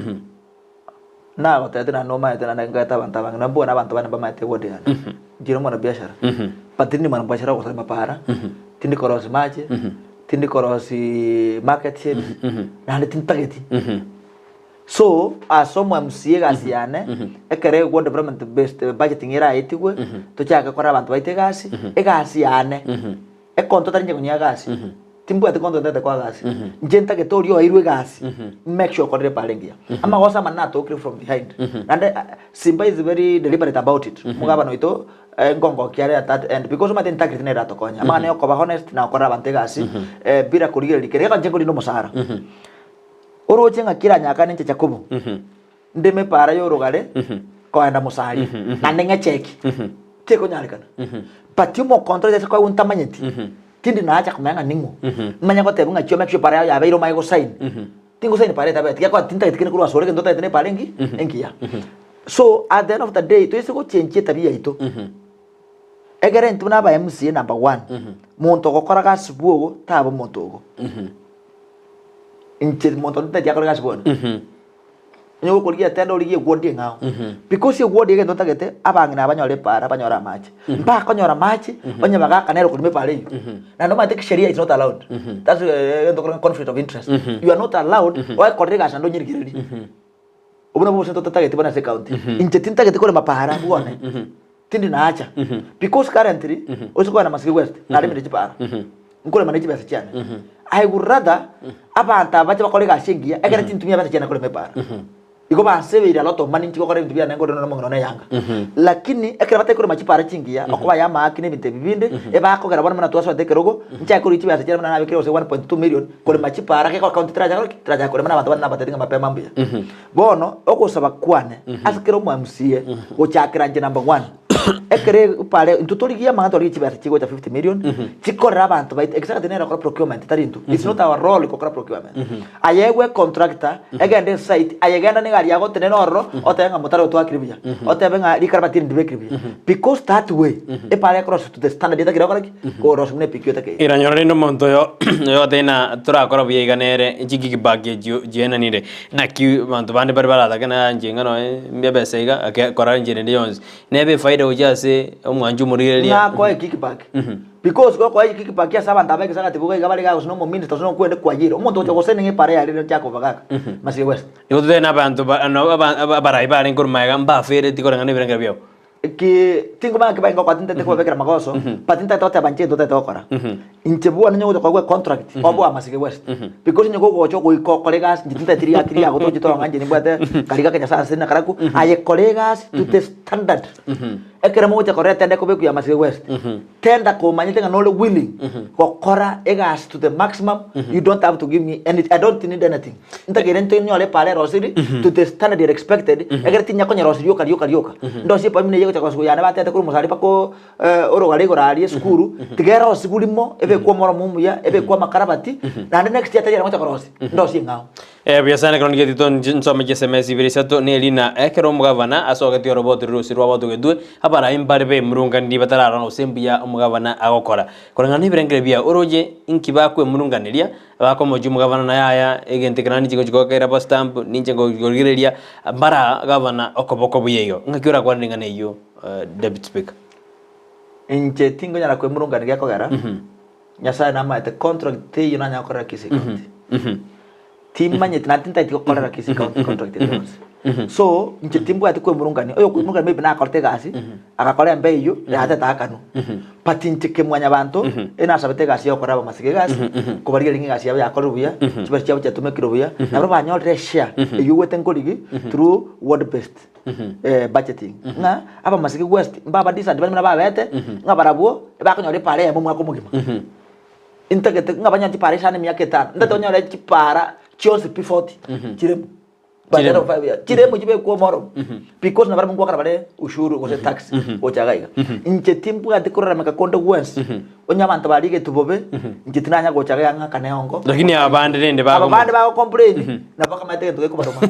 nagotebete naende nomaete naende nkaete abanto abange, nabo mbwene abanto bane mbamaete eward yane. Inche nomwanabiashara, but tindi mwanabiashara ogosarema para, tindi korosia mache, tindi korosia market sheds, naende tintageti. So, ase omo MCA egasi yane, ekero eward development based budgeting eraetigwe, tochake kora abanto baito egasi, egasi yane. Ekonto tari inche konyia egasi, timbwati konto ntagete koa egasi, inche ntagete oria oeirwe egasi, make sure okorire epara engiya. Amagoso amanene natokire from behind, naende Simba is very deliberate about it, omogabana oito nkongokia are at that end because omanyete integrity nere eratokonye, amang'ana ya okoba honest na gokorera abanto egasi bila korigereria kere, geko inche nkorinde omosara, oroche ng'a kera nyakane inche Jacobo, Ndeme epaara y'orogare kogenda mosaria, naende ng'echeki, tekonyarekana. But omokontrol ase koegwa ntamanyeti, tindi nacha komanya ng'a ning'o. Manye goteba ng'a chioma ekio epaara yao yabeire omanye gosign. Tingosign epaara etabeti, gekoba tintageti kende korwa asore egento otagete na epaara engi engiya. So at the end of the day toise gochenchia etabia yaito, egere intwe buna aba MCA number one, monto ogokora gasi bwogo taba omonto ogo. Inche monto onde tari akore gasi bwone. Onye gokorigia etenda origie egwodi eng'ao. Because egwodi egento otagete, abang'ina abanyore epaara banyore amache. Mbakonyora amache, onye bagaka nere okorima epaara eyio. Naende omanyete kisheria is not allowed. That's egento okorora conflict of interest. You are not allowed oekorere egasi naende onyerigererie. Obwo nabwo obosani totatageti bono ase ecounty. Inche tintageti korema paara bwone. Tindi naacha. Because currently, ose kogenda Masiki West, naremire chipaara. Nkorema ne chibesa chiane. I would rather abanto aba bache bakore egasi engiya ekere tintumia besa chiane korema epaara. Igo bansebeire a lot of money nchi gokora ebinto biane nkore nonya omong'ina one eyanga. Lakini ekero batari korema chipaara chingiya, okoba ya amaaki na ebinto ebi binde, ebakogera bono buna twasoete ekerogo, nchake korigia chibesa chiane buna nabekire gose 1.2 million, korema chipaara gekogera county teracha gokora ki? Teracha korema na abanto bande nabatebi ng'a mapema mbuya. Bono ogosaba kwane ase kera omo MCA gochakera inche number one, ekero epare intwe torigie amang'ana torigie chibesa chigocha 50 million, chikorere abanto baito exactly nere okora procurement tari intwe, it's not our role gokora procurement. Aye egwe econtractor, egende esite, aye genda na egari yago otenene ororo, otebe ng'a motaro oyo twakire buya, otebe ng'a rikarabati eri ndibekire buya, because that way, epara ekorosiwa to the standard etakire gokora ki? Korosiwa buna epq etakeire. Iranyora rende omonto oyo oyogotebi ng'a torakora buya iga nere, chikickback echio chienanire. Naki abanto bande bare baratake na inche ng'a noe ebesa iga ake kora enchera ende yonsi. Nebe efaida gochia ase omwanchi omorigereria. Ng'a akoe kickback. Because gokoa kickback ase abanto aba egesagati boka iga bare iga gose na omominister gose na okwende kwayire. Omonto ogocha gosend ng'a epara yare rero chaka kobagaka. Masige West. Nigo totebe na abanto ba no aba abarai barenge korwa magega mbafereti koreng'ana na ebirengero biabo. Ki tingomanya naki bainga gokora tintagete kobabekera amagoso, but ntagete goteba inche egento ntagete gokora. Inche bono onye gocha koegwa econtract, obe owa Masige West, because onye gogocha goika okore egasi inche tintageti riaki riago toche torore ng'a inche nimbwate karia gake Nyasaye ase nakarabwo, aye kora egasi to the standard. Ekero mogocha korora etender ekobekwa ya Masige West, tender komanyete ng'a nore willing gokora egasi to the maximum, you don't have to give me anything, I don't need anything. Ntakeire ntonyore epaara erosiri to the standard ere expected, ekero tinya konyerosia rioka rioka rioka. Ndosie epaara buna eye egocha korosigwa yane batete korwa omosari mpaka oo orogare igoro aria esukuru, tiga erosigwe rimo, ebekwe omoromo omuya, ebekwe amakarabati, naende next year tari ere ngocha korosia, ndosie eng'ao. Eh, buya sana ekero ndigetie to nsome chisms ibere isato na erina ekero omogavana asogetie oroboti rorusia rwabotogetwe abarai mbare bemurunganiri batararora gose mbuya omogavana agokora koreng'ana na ebirengererio biao oroche inki bakwemurunganeria Bakomochia omogavana na yaya, egento eke naende chigochi goakera bo stamp, ninche ngorigereria mbara gavana okoboko buya igo. Ng'aki orakwane ring'ana eyio Deputy Speaker? Inche tingonyara kwemurungania gekogera, Nyasaye namaete contract teiyo nanyare gokorera Kisii County. Timanyeti naende tintageti gokorera Kisii County contract ende yonsi. So, inche timbwati kwemurungania, oyokwemurungania maybe nakorete egasi, agakora embe eyio, yatete akanwa. But inche kemwanyabanto, enasabete egasi ya gokora abamasike egasi, kobarigereria ng'a egasi yabo yakorirwe buya, chibesa chiabo chiatumekire buya, nabo banyorire eshare eyio ogwete nkorigi through ward based budgeting. Ng'a abamasike west mbaba decent bari buna babete, ng'a barabwo ebakonyora epara eyemo omwaka omogima. Intagete ng'a banyore chipara isano emiaka etano, ntagete banyore chipara chionsi pi forty chiremo. By the end of 5 years chiremo chibekwe omoro because nabarabwo ngoakana bare ushuru gose tax gocha iga iga. Inche timbwati korarameka konde gwensi onye abanto barigeti bobe inche tinanya gocha iga ng'akane eongo. Lakini aba bande rende Aba bakomo- bande bago complain nabo bakamaete egento gekobaroma.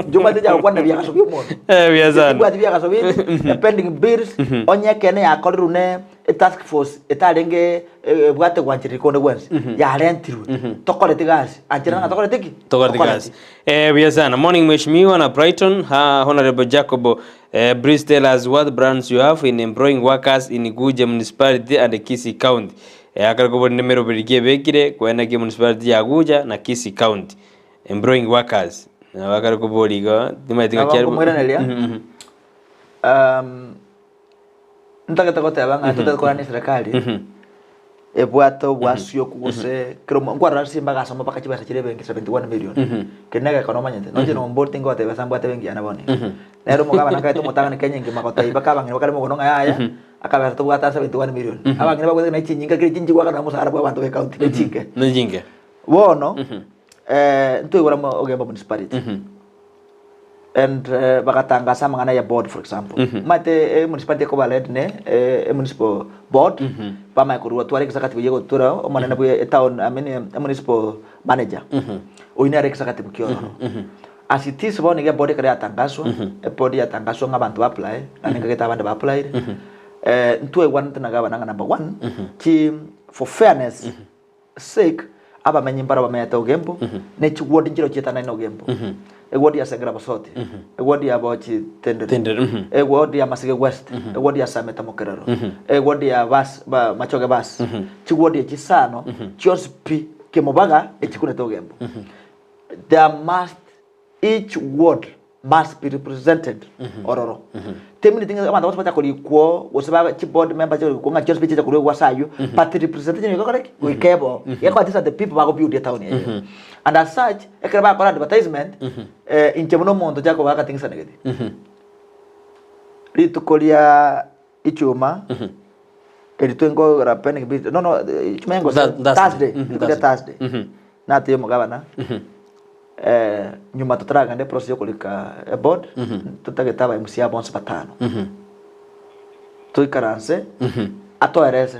Inche omanyete inche agokwana biagaso bia omonto. Eh, buya Inche sana. timbwati biagaso binde, pending bills onye ekeene yakorirwe ne. Etask force etarenge ebwate gwanchereria konde gwensi, yarentirwe, tokoreti gasi, anchera ng'a tokoreti ki? Tokoreti gasi. Eh, buya sana. Morning Mheshimiwa na Brighton. Ha, Honorable Jacob, eh, please tell us what plans you have in employing workers in Guja Municipality and Kisii County. Eh, akare kobori nemeroberi ki ebekire koena ki municipality ya Guja na Kisii County. Employing workers. Nabo akare kobori igo, timanyeti Nabo ng'aki ari- nkomoiraneria. Um, Ntagete goteba ng'a totari korana eserekari ebwate obwasioku gose kera omo nkwarora Simba agasoma mpaka chibesa chiria ebenki 71 million. Keria na egekone omanyete, nonche nomboreti ngoteba ase mbwate ebenki yane bono iga. Nere omogabana akaeta omotang'ani Kenya engima gotebia mpaka abang'ina bakare mogondo ng'a yaya, akabesa tobwate ase 71 million. Abang'ina babwate naye chinyinga kera chinchi goakana omosara bwa abanto ba ecounty ne chinke. Ne chinke. Bono, ntoigora Ogembo municipality. And bagatangasa amang'ana ya board for example. Omanyete e municipality ekoba led ne e municipal board, bamanye korwa tware executive eywo egotura omonene bwe etown I mean e municipal manager. Oywo nere executive ki ororo. As it is bono iga eboard ekero yatangaswa, eboard yatangaswa ng'a abanto ba apply, naende nkagete abande ba applyire, ntwaigwanete na gavana ng'a number one, chi for fairness sake, abamenyi mbaro bamenyete Ogembo, ne chiward nchireo chietanaine Ogembo. Eward ya Sengera Bosoti, eward ya Bochi Tendere, Tendere, mhm. eward ya Masige West, eward ya Sameta Mokerero, eward ya Bas, ba, Machoge Bas. Chiward echi isano chionsi pi kemobaga echikunete Ogembo. There must Each ward must be represented ororo. Temineti ng'a abanto bonsi bacha korikwo gose ba chiboard members chikorikwo ng'a chionsi chicha korwa ase aywo but representation egokora ki? Goika ebo. Gekoba these are the people bagobuild etown eye. And as such ekero bagokora advertisement inche buna omonto nchake koba agating'isanegeti. Rituko ria Ichuma eri twengogora pending bill no no ichuma engo Thursday. Thursday rituko ria Thursday natebia omogabana nyuma totaragenda eprocess ya okorika eboard totagete aba MCA bonsi batano toikaranse atoerese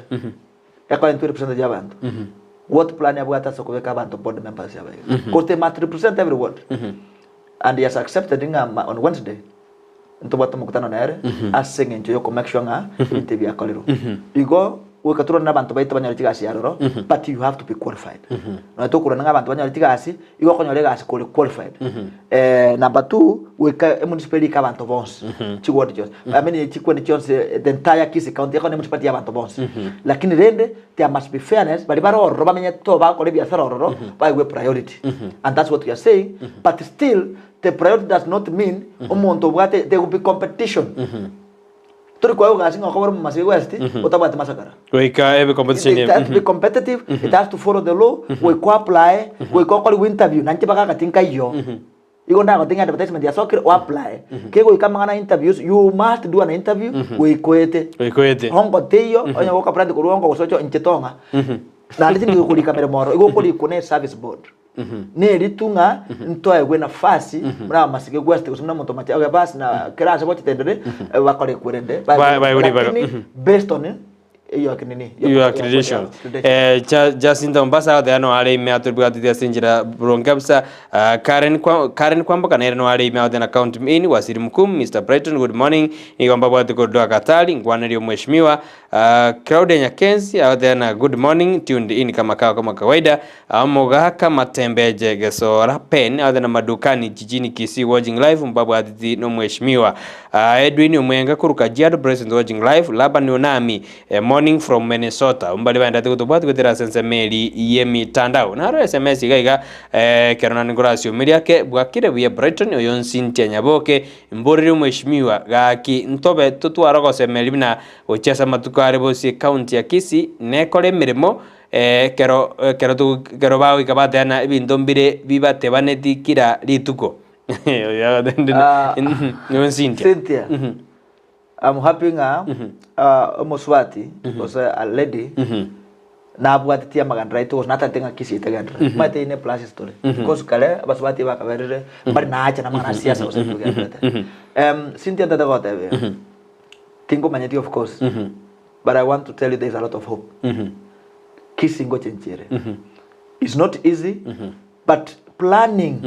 according to representative ya abanto what plan abwate ase okobeka abanto board members aba iga because they must represent every ward and he has accepted ng'a on Wednesday Ntobwate omokutano nere ase eng'encho y'oko make sure ng'a ebinto ebi biakorirwe. Igo goika torore nabanto baito banyore chigasi aroro but you have to be qualified. Nonya tokorora ng'a abanto banyore chigasi, igo okonyora egasi kore qualified. Number two, goika emunicipal erike abanto bonsi, chiward chionsi, I mean chikwani chionsi the entire Kisii county ekero ne municipality ya abanto bonsi. Lakini rende there must be fairness, baria bare ororo bamenyete oo bagokora ebiasara ororo baegwe priority and that's what we are saying but still The priority does not mean omonto obwate there will be competition. Tori koegwa gasi ng'a okobora omomasege West otabwati masakara. Goika ebe competition It has to be competitive, it has to follow the law, goika oapply, goika okorigwe interview, na inche bagagati nkaiyo. Igo ndagote ng'a advertisement yasokire, oapply. Kegoika amang'ana ya interviews, you must do an interview, goika oete. Goika oete. Hongo teiyo, onye goka apply korwa hongo gose oche inche tong'a. Naende tindi gokorika meremo oro, igo okorikwa ne service board. Neritu ng'a ntoegwe nafasi buna abamasike West gose buna omonto omoche oge basi na kera ase gochitendere bakore kwerende Baegwe ribaga. lakini based on your nini Your accreditation. Eh, Jacinta Mombasa agoteeba no are ime atobwatete ase enchera boronge kabisa. Ah, Karen kwa Karen Kwamboka nere no are ime agoteeba na count me in Wasiri Mkuu Mr Brighton good morning nigo mbabwate korwa Katari nkwanerie omweshimiwa Claudia Nyakensi agoteba na good morning tuned in kama kawa kama kawaida Omogaka Matembeje Gesora Pen agoteba na madukani jijini Kisii watching live mbabwatiti nomweshimiwa Edwin Omwenga korwa Kajiado present watching live Laban Onami morning from Minnesota mbari baendete gotobwati goetera ase ensemo eri yemitandao naro SMS iga iga ekero nande nkorasiomeria ake bwakire buya Brighton oyo Cynthia Nyaboke Mborere omweshimiwa, gaki ntobe totware ogosemeria buna gochia ase amatuko are bosio ecounty ya Kisii nekore emeremo ekero ekero ekero bagoika bateana ebinto mbire bibatebaneti kira rituko. Ah, Nigo Cynthia. Cynthia, I'm happy ng'a omosubati gose a lady nabwatetie amagenderero aito gose natagete ng'a Kisii etagenderere. Omanyete eyio ne plus tore. Because kare abasubati bakaberire mbari naacha namang'ana a siasa gose ebinto bigendererete. Cynthia ntagete gogotebia, tingomanyeti of course, but I want to tell you there is a lot of hope. Kisii ngochenchia ere. It's not easy, but planning,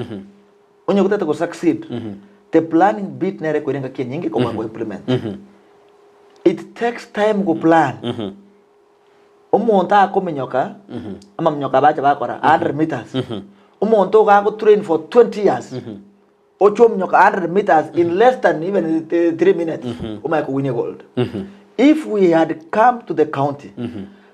onye gotagete go succeed, the planning bit nere ekoira engaki enyinge kobua go implement. It takes time go plan. Omonto akominyoka, amaminyoka abache bakora 100 meters. Omonto iga ago train for 20 years, oche ominyoka 100 meters in less than even 3 minutes, omanye ko win egold. If we had come to the county,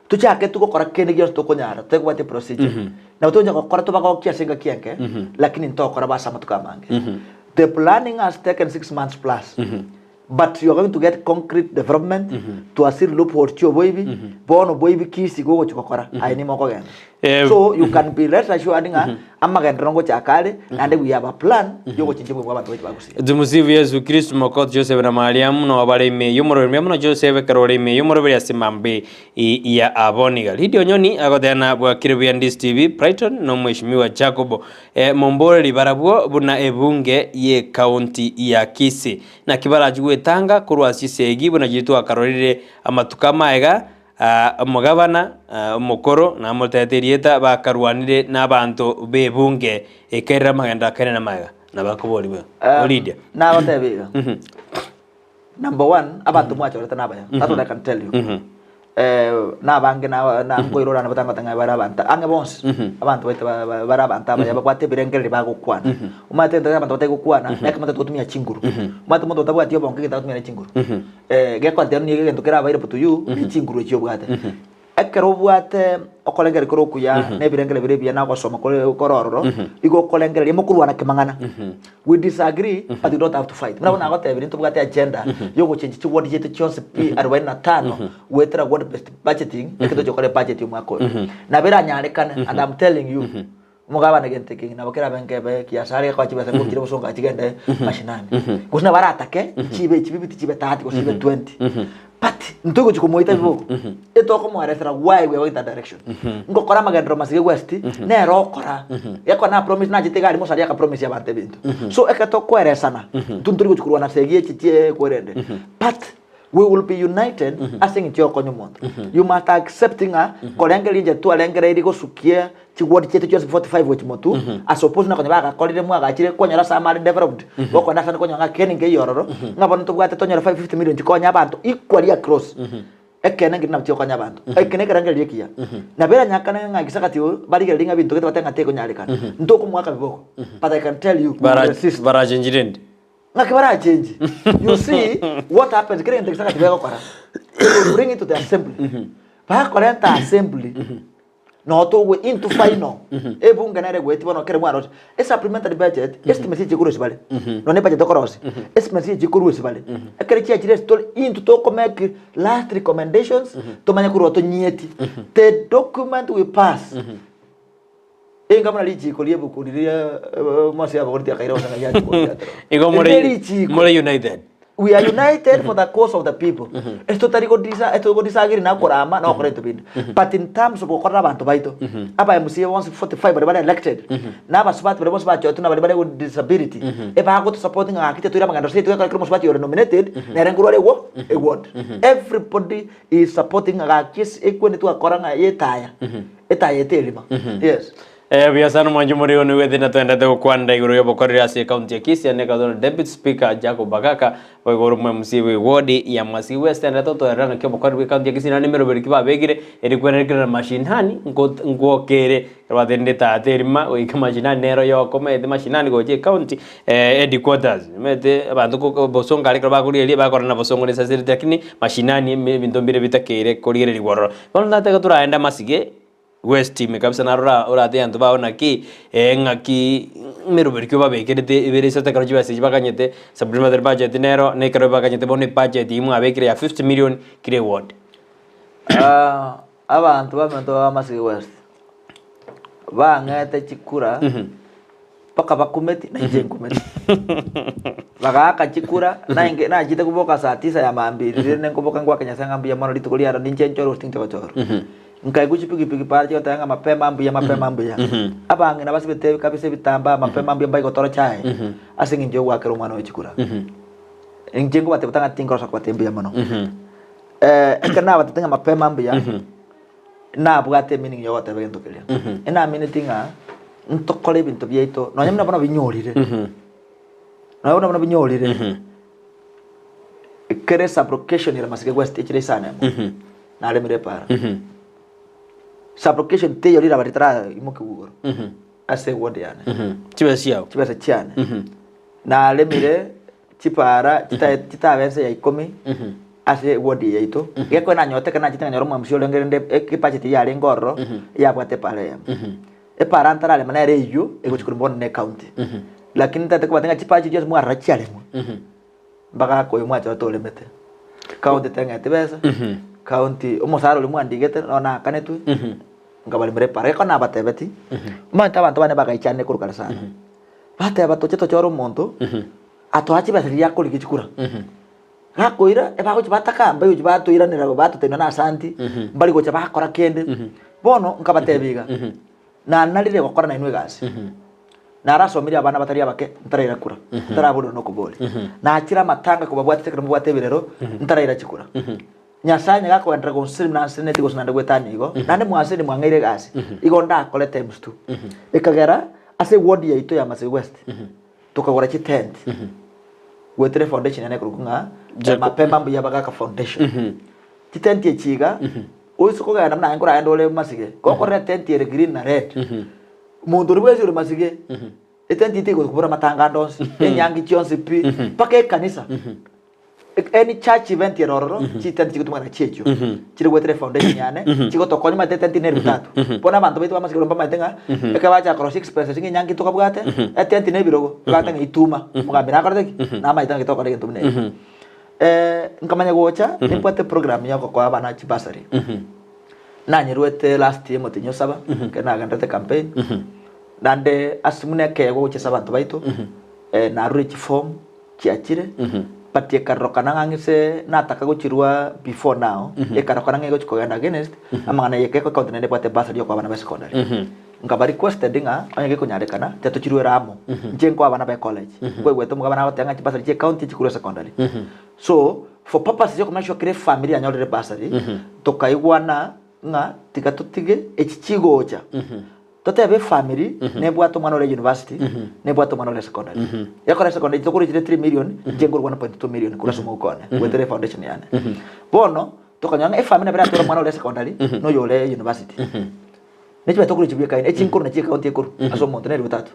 tochake togokora kende gionsi tokonyara, totabwati procedure, nabo togocha gokora tobagokie ase engaki enke, lakini ntokora bo ase amatuko amange. The planning has taken 6 months plus. But you are going to get concrete development, twasiri loopholes chioboibi, bono oboibi kisi gogochi gokora, aye nime okogenda. Eh, So you can be rest assured ng'a amagenderero ngochaka are, naende we have a plan yogochinchia obogima bwa abanto baito ba Gusii. Tumusifu Yesu Kristo Mwokozi Joseph na Mariamu no bare ime y'omoroberi mbuya muno Joseph ekero ore ime y'omoroberi ase mambe ya aboniga Lydia Onyoni agotena bwakire buya Ndisi TV Brighton no Mheshimiwa Jacob eh, momboreri barabwo buna ebunge ye county ya Kisii Naki barachie gwetanga korwa ase chisegi buna chiria twakarorire amatuko amaega, omogabana omokoro namotebete erieta, bakarwanire nabanto b'ebunge ekerera amagendo akare namaega. Nabo akoborigwe. Lydia. Nagotebia iga. Number one, abanto mwachorete nabaya. That's what I can tell you. Nabange nkoirora nabo tangoteba ng'a bare abanto ang'e bonsi, abanto baito bare abanto abaya babwate ebirengererio bagokwana. Omanyete egento ekero abanto batari gokwana, na ekero gotumia chinguru. Omanyete omonto otabwati obonge egento agotumia ne chinguru. Gekontena nigo egento kere available to you, ne chinguru echio obwate. Ekero obwate okorengereria kore okuya, na ebirengererio bire ebiya, na ogosoma kore kore ororo, igo okorengereria mokorwana kimang'ana. We disagree but we don't have to fight. Buna bono nagotebirie ntobwate agenda yogochenjia chiward chiaito chionsi pi arobaini na tano goetera ward based budgeting ekero togochia gokora ebudget ya omwaka oyo. Nabo eranyarekane and I'm telling you omogabane gento eke nabo kerabe nkebe kiasara gekoa chibesa nkochire bosongo chigende mashinani. Gose nabo aratake chibe chibe fifty chibe thirty gose chibe twenty. But ntogochi komoita biboko etokomoeresera why we are going that direction. Ngokora amagenderero masige West nere okora gekora na promise nachete iga aria mosari aka promise abanto ebinto. So ekero tokoeresana intwe ntori gochi korwana ase egi echi chie kwerende but we will be united ase eng'encho ya gokonya omonto. You must accept ng'a korengereria inche twarengereiri gosukia Chiward chiaito chionsi 45 gochia motwe, as opposed na konya bagakorire mwagachire kwanyora ase amare developed, gokogenda ase ande kwanyora ng'a kende nkeiyo ororo, ng'a bono ntobwate tonyore 550 million chikonye abanto equally across. Ekeene nkeri nabo chigokonya abanto. Eke nekerengererio ekiya. Nabo eranyakane ng'a egesagati oyo, barigererie ng'a ebinto gete batebe ng'a tekonyarekana. Ntokomoaka biboko, but I can tell you, we will resist. Barachenji rende. Ng'aki barachenji? You see what happens, kera egento egesagati begokora, they will bring it to the assembly. Bakorenta assembly, Notogwe into final ebunge nere egoeti bono kere mwaroche e supplementary budget estimates echi chikorwa ase bare nonye ebudget okorosia estimates echi chikorwa ase bare ekere chiachire ase tore intwe toko make last recommendations tomanye korwa tonyieti the document we pass enga buna richiko ria ebuku riria mose abagoretie akaira gose ng'ai achi koriatera Igo more Eri richiko. more united. We are united for the cause of the people. Ase totari godisa ase togodisagree na korama na gokora ebinto binde. But in terms of gokorera abanto baito, aba MCA bonsi 45 baria bare elected, na abasubati baria bonsi bachoretwe na baria bare with disability, ebagotosupport ng'a gaki titoire amagendo ase twekora ekero omosubati ore nominated, nere nkorwa are ewo eward. Everybody is supporting ng'a gaki ase ekwende twakora ng'a etaya, etaya eterima. Yes. Eh, buya sana mwanche more one gwete na twendete gokwanera igoro y'obokoreri ase ekaunti ya Kisii ane ekatona Deputy Speaker Jacob Bagaka boigo ore omo-MC bwe ward ya Masii West endete otoerera ng'aki obokoreri bwe ekaunti ya Kisii naende emeroberi ki babekire eri kwenerekire na mashinani nko- nkwokere ekero batenenire tata erima goika mashinani nero yokomete mashinani gocha ekaunti headquarters omanyete abanto ko bosongo aria ekero bakorigereria bakorora na bosongo ne esasiriti lakini mashinani ime ebinto mbire bitakeire korigereriwa ororo. Bono nataka toraende amasige. West ime kabisa naro ora orate abanto bao naki ng'aki emeroberi ki obabekerete ebere isato ekero chibesa echi bakanyete supplementary budget nero na ekero bakanyete bono ebudget eywo mwabekire ya 50 million kera eward. Abanto baminto ba Masii West bang'ete chikura mpaka bakumeti na inche nkumeti. Bagaaka chikura nainge nachete koboka saa tisa ya mambia rende nkoboka ngoake Nyasaye ng'a mbuya mono rituko riaro ninche nchore gose tinche gochorwa. Nkaigwa chipigipigi para chigoteba ng'a mapema mbuya mapema mbuya. Abang'ina basibete kabisa ebitambaa mapema mbuya mbaigotora chae ase eng'encho yogoakera omwana oyo chikura. Inche nkobatebia tang'ani tinkorosa kobatebia mbuya mono. Ekero nabatebete ng'a mapema mbuya. Nabwate emeaning yogoteba egento keria. Enamineti ng'a ntokore ebinto biaito nonya buna bono binyorire. Nonya buna bono binyorire. Ekere sublocation ere Masige West echire isano emo, naremire epaara. Sublocation teiyo riraba ritaraimokigwa igoro ase eward yane. Chibesa chiao. Chibesa chiane. Naremire chipaara chita- chitabe ense ya ikomi ase eward eye yaito. Gekogera nanyorete ekero nachete nkanyora omwamsi orenge rende ebudget yarenge ororo yabwate epaara eyemo. Epaara ntararema nere eywo egochia koremwa bono ne ecounty. Lakini ntagete kobatebia ng'a chipaara echio chionsi mwarora chiaremwa. Mpaka oyo mwachorete oremete. County teng'eti besa, county omosara oria mwandigete nonya naakanetwe, nkabaremera epaara. Ekero nabatebeti, omanyete abanto bane bagaichanire korwa kare sana. Bateba toche tochore omonto, atoa chibesa riria akorigia chikura. Gakoira, ebagochia bataka mbagochia batoiranera batotebia nonya na asanti, mbari gocha bakora kende. Bono nkabatebia iga, Nanarire gokora nainwe egasi, narasomirie abana batari abake ntaraira kura, ntaraborerwa nokoboria. Nachire amatanga kobabwatete ekero mobwate ebirero, ntaraira chikura. Nyasae nigo akogenderera gonseria buna ansenetie gose naende goetania igo, naende mwansenetie mwang'eire egasi, igo ndakore times two. Ekagera ase eward yaito ya Masai West, tokagora chitent, goetera efoundation yane ekorokwa ng'a Jacob. Mapema Mbuya Bagaka Foundation. Chitenti echi iga, Oise kogenda buna aye nkoragende ore masige, gokorera etenti ere green na red, monto oria bwensi ore masige, etenti eye tegokobora amatanga ande onsi, enyangi chionsi pi, mpaka ekanisa. Any church event ere ororo, chitenti chigotumeka nachio echio, chire goetera efoundation yane, chigotokonya omanyete etenti nere butatu. Bono abanto baito ba masige mbamaete ng'a, ekero bachaka korosia expenses ng'a enyangi ntokabwate, etenti na ebirogo, ebagoteba ng'a ituma, omogambi nakorete ki? Namaete ng'a togokora egento buna ekio. Nkamanya gocha, nimbwate program ya ogokoa abana chibasari. Nanyerwete last year omotienyi o saba, ekero nagenderete campaign. Naende ase buna ekeegwa gochia ase abanto baito, narure chiform chiachire, but ekarorokana ng'a ng'ise nataka gochirwa before now, ekarorokana ng'a egochi kogenda against amang'ana eye ekeko ecounty naende ebwate bursary yokoa abana ba secondary. Nkaba requested ng'a onye gekonyarekana tiga tochiruere amo, inche nkoe abana ba ecollege. Nkoigwete omogabana agoteba ng'a chibasari chia ecounty chikorwa secondary. So, for purposes ya okomake sure kera efamiri yanyorire ebasari, tokaigwana ng'a tiga totige echi chigocha, totebe efamiri nebwate omwana ore university, nebwate omwana ore secondary. Ekore secondary tokorwa chire 3 million, inche nkorwa 1.2 million korwa ase omouko one, goetera efoundation yane. Bono, tokanyora ng'a efamiri nabo eratware omwana ore secondary, na oyore university. Ne chibesa tokorwa chibuekaine, echinkoro nachio ekaunti ekorwa ase omonto nere botatu.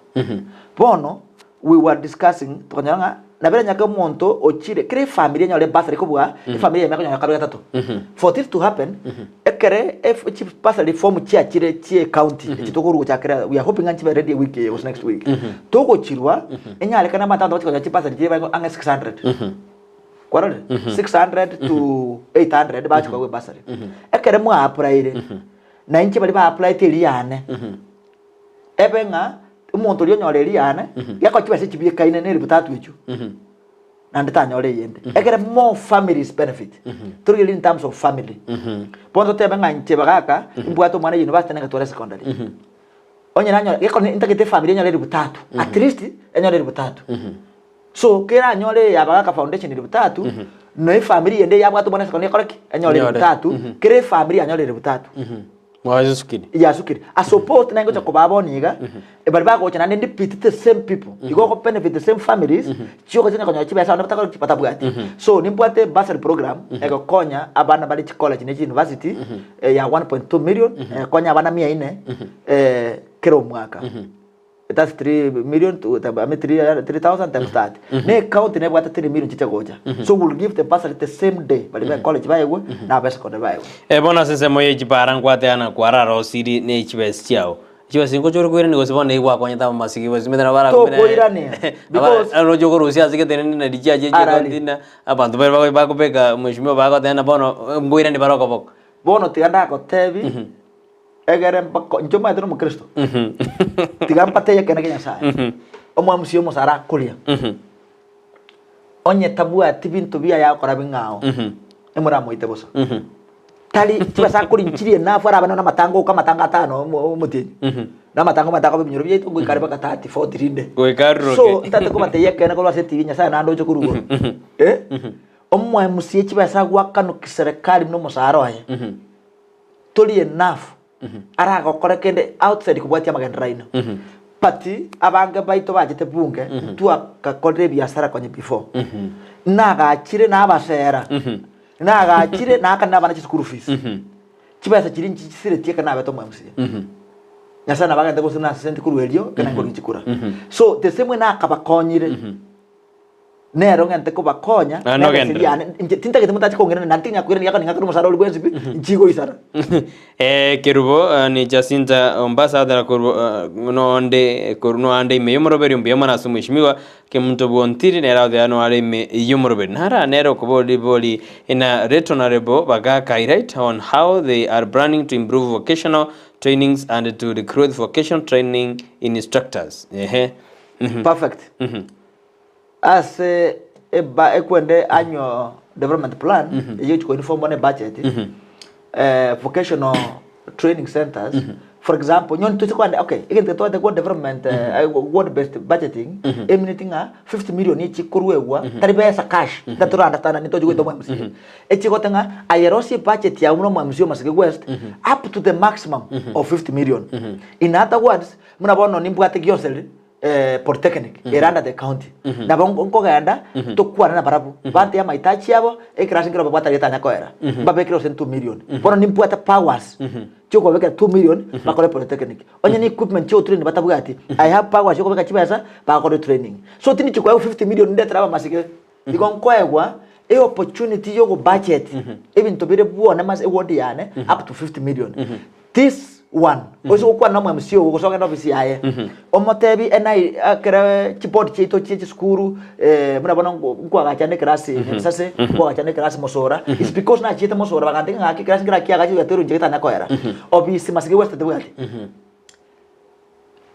Bono we were discussing tokanyora ng'a nabo eranyake omonto ochire kera efamiri enyore ebursary kobua efamiri eyemo ekonyora kabere gatato. For this to happen, ekere ef chibursary form chiachire chia ecounty echi tokorwa gochakera we are hoping ng'a nchibe ready ewiki eye gose next week. Togochirwa, enyarekane abanto abanto bachi konyora chibursary chire babe ang'e 600. Kwarorire? 600 to 800 bachi koegwa ebursary. Ekere mwa applyire, Na inche baria ba-applyete eria yane, ebe ng'a omonto oria onyora eria yane, gekoa chibesa echibiekaine na elifu tatu echio, naende tanyora eyende. Ekere more families benefit. Torigereria in terms of family. Bono totebe ng'a inche bagaka, nimbwate omwana university nenge tware secondary. Onye nanyora, gekogera ntagete efamiri enyore elifu tatu, at least enyore elifu tatu. So keranyore eye ya Bagaka Foundation elifu tatu, na efamiri yende eyabwate omwana secondary ekore ki? Enyore elifu Enyore. tatu, kera efamiri yanyore elifu tatu. Mwasukire. Yasukire. As opposed naye ngocha kobaa bono iga, baria bagocha naende repeat the same people. Igo ogo benefit the same families, chioka chinya konyora chibesa abande batakore ki? Batabwati. So nimbwate bursary program, egokonya abana bare chicollege ne chiuniversity, ya 1.2 million, egokonya abana mia ine, kera omwaka. That's 3 million to, I mean 3,000 times that. Ne county nebwate 3 million chiche gocha. So we'll give the bursary the same day. Bari be college baegwe na abe secondary baegwe. Eh, bono ase ensemo ye chipara nkwateana kwararosiri ne chibesa chiao. Chibesa ingocha ore koirania gose bono nigo gwakonyete abamasigi gose omanyete nabo barakumire Tokoirania, because- Oroche okorusia ase gete rende nari chiachia Arari. chiacounty na abanto bare bago- bakobeka mheshimiwa bagoteba na bono nkoirania bare okoboko. Bono tiga ndagotebi Egere mpaka inche omanyete nomokristo tiga mpate ekeene kia Nyasaye omwamusie omosara akoria onye tabwati binto biaye agokora bing'ao emoramoite bosa tari chibesa akoria nchiri enough arabe nonye amatango oka amatango atano omo- omotienyi na amatango omanyete akoba ebinyoro biaito ngoika are mpaka 30 40 rinde Goika aruroke. so ntagete kobatebia ekeene korwa ase etibi Nyasaye naende oche korwa igoro eh omwamusie chibesa agoakanwa kiserikali buna omosara oye. Tori enough aragokore kende outside kobwatia amagenderero aino. But abange baito bachete bunge ntwagakorire ebiasara konye before. Nagachire nabasera, nagachire naakane abana chischool fees, chibesa chiria nchisiretie ekero nabete omo MCA. Nyasae nabo agente gose nasesenti korwa erio ekero naye nkorigia chikura. So the same way nakabakonyire, nero ng'ente kobakonya, Ah, na nogenderera. ebesa eria yane, inche tintagete motache kong'irana naende tinya koirana ekiagera ning'akere omosara oria bwensi pi, nchigoisana. Eh, Kerubo eh, ni Jacinta Ombasa atara korwa eh, noonde korwa noande ime y'omoroberi mbuya mono ase omweshimiwa Kemunto Bwontiri nere agoteeba noare ime y'omoroberi nara nere okobori bori ina Right Honourable Bagaka highlight on how they are planning to improve vocational trainings and to recruit vocational training instructors ehe mhm Perfect. mhm Ase eba ekwende annual development plan eyio egochi koinformwa ne budget vocational training centers for example onye toise kogenda okay egento tobwate kwa development ward based budgeting emineti ng'a 50 million echi koruegwa tari besa cash tari tora understand ntochi goeta omo MCA echi gote ng'a aye rosie ebudget yago buna omo MCA o Maseke West up to the maximum of 50 million in other words buna bono nimbwate gionseri Polytechnic ere under the county. Nabo nkogenda tokwane na barabwo bantebie amahitaji abo ekerasi nkero babwate aria etanya koera mbabekere gose 2 million. Bono nimbwate powers chiokobabekera 2 million bakore polytechnic. Onye ne equipment chia otrain batabwati I have powers chiokobeka chibesa bagakore training. So tindi chikoegwa 50 million ndetere abamasike igo nkoegwa eopportunity yogo budget ebinto bire bwone mase eward yane up to 50 million. This one ose gokwana na omo MC ogo gose ogende ofisi yaye omotebi ena ekere chiboard chiaito chie chisukuru buna bono nkoagachane ekerasi Nyabisase nkoagachane ekerasi Mosora is because nachiete Mosora bagantebia ng'a gaki ekerasi nkere kiagachire geterwe inche getanya koera obisi masige west tebwati.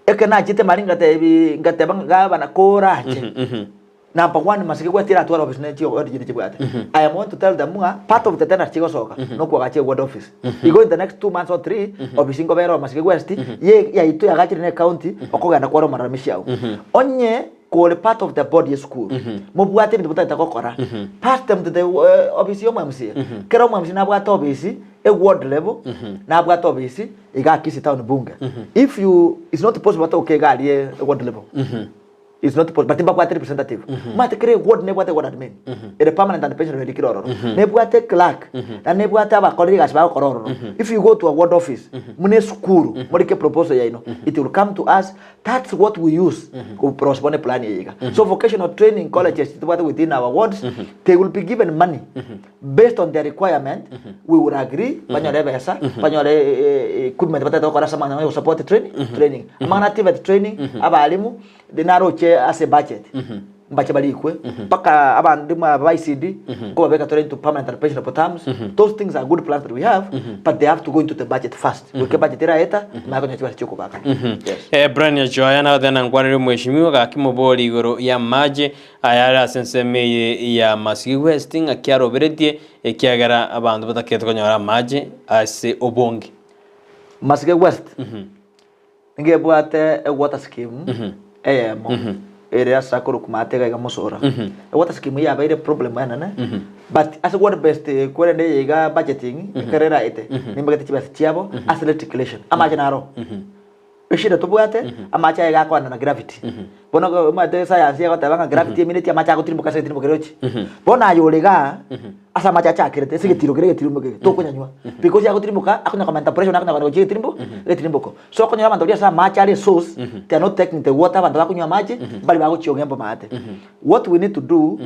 Ekero nachiete mari ngatebi ngateba ng'a gabana korache Number one masike gwetire eratware office ne chiward chinde chibwate. I am going to tell them ng'a part of the tenders chigosoka nokoagacha eward office. Igo in the next 2 months or 3 office nkobera oo masike west ye yaito yagachire ne county okogenda kware omararamishi agwo. Onye kore part of the board ye school mobwate ebinto motagete gokora pass them to the office ya omo MCA. Kera omo MCA nabwate office e ward level nabwate office igaa Kisii town bunge. If you it's not possible batoke iga aria e ward level. It's not possible but mbabwate representative omanyete kera eward nebwate eward admin ere permanent and pensionable erikire ororo nebwate clerk na nebwate abakoreri egasi bagokora ororo if you go to a ward office buna esukuru morike proposal yaino it will come to us that's what we use koprose bono eplan eye iga so vocational training colleges tobwate within our wards they will be given money based on their requirement we will agree banyore ebesa banyore equipment batagete gokora ase amang'ana ya gosupport training training amang'ana a TVET training abalimu de naroche ase budget mbache barikwe mpaka abande mwa ba ICD nkobabeka tore into permanent and pensionable terms those things are good plans that we have but they have to go into the budget first goika ebudget eraeta manye konya chibesa chiokobakana yes. Brian Ochoa nagoteba nankwanere omweshimiwa gaki mobori igoro y'amache Ayare ase ensemo eye ya Masigi West ng'aki aroberetie, ekiagera abanto batakete konyora amache ase obonge. Masige West nigo ebwate ewater scheme eyemo ere ase akorokwa maate iga iga Mosora. Ewater scheme eyio yabeire problem enene but ase ward based kwerende eye iga budgeting ekero eraete nimbagete chibesa chiabo ase reticulation amache naro. Eshida tobwate, amache aye gakoenda na gravity. Bono omanyete science egoteba ng'a gravity emineti amache agotirimboka ase egetirimbo keria ochie. Bono aye ore igaa, ase amache achakerete ase egetiro keria egetirimbo keria, tokonyanywa. Because agotirimboka, akonya komenta pressure nakonya kogenda gochia egetirimbo, egetirimboko. So okonyora abanto baria ase amache are esource, they are not taking the water abanto bakonywa amache, mbari bagochia ogemba maate. What we need to do,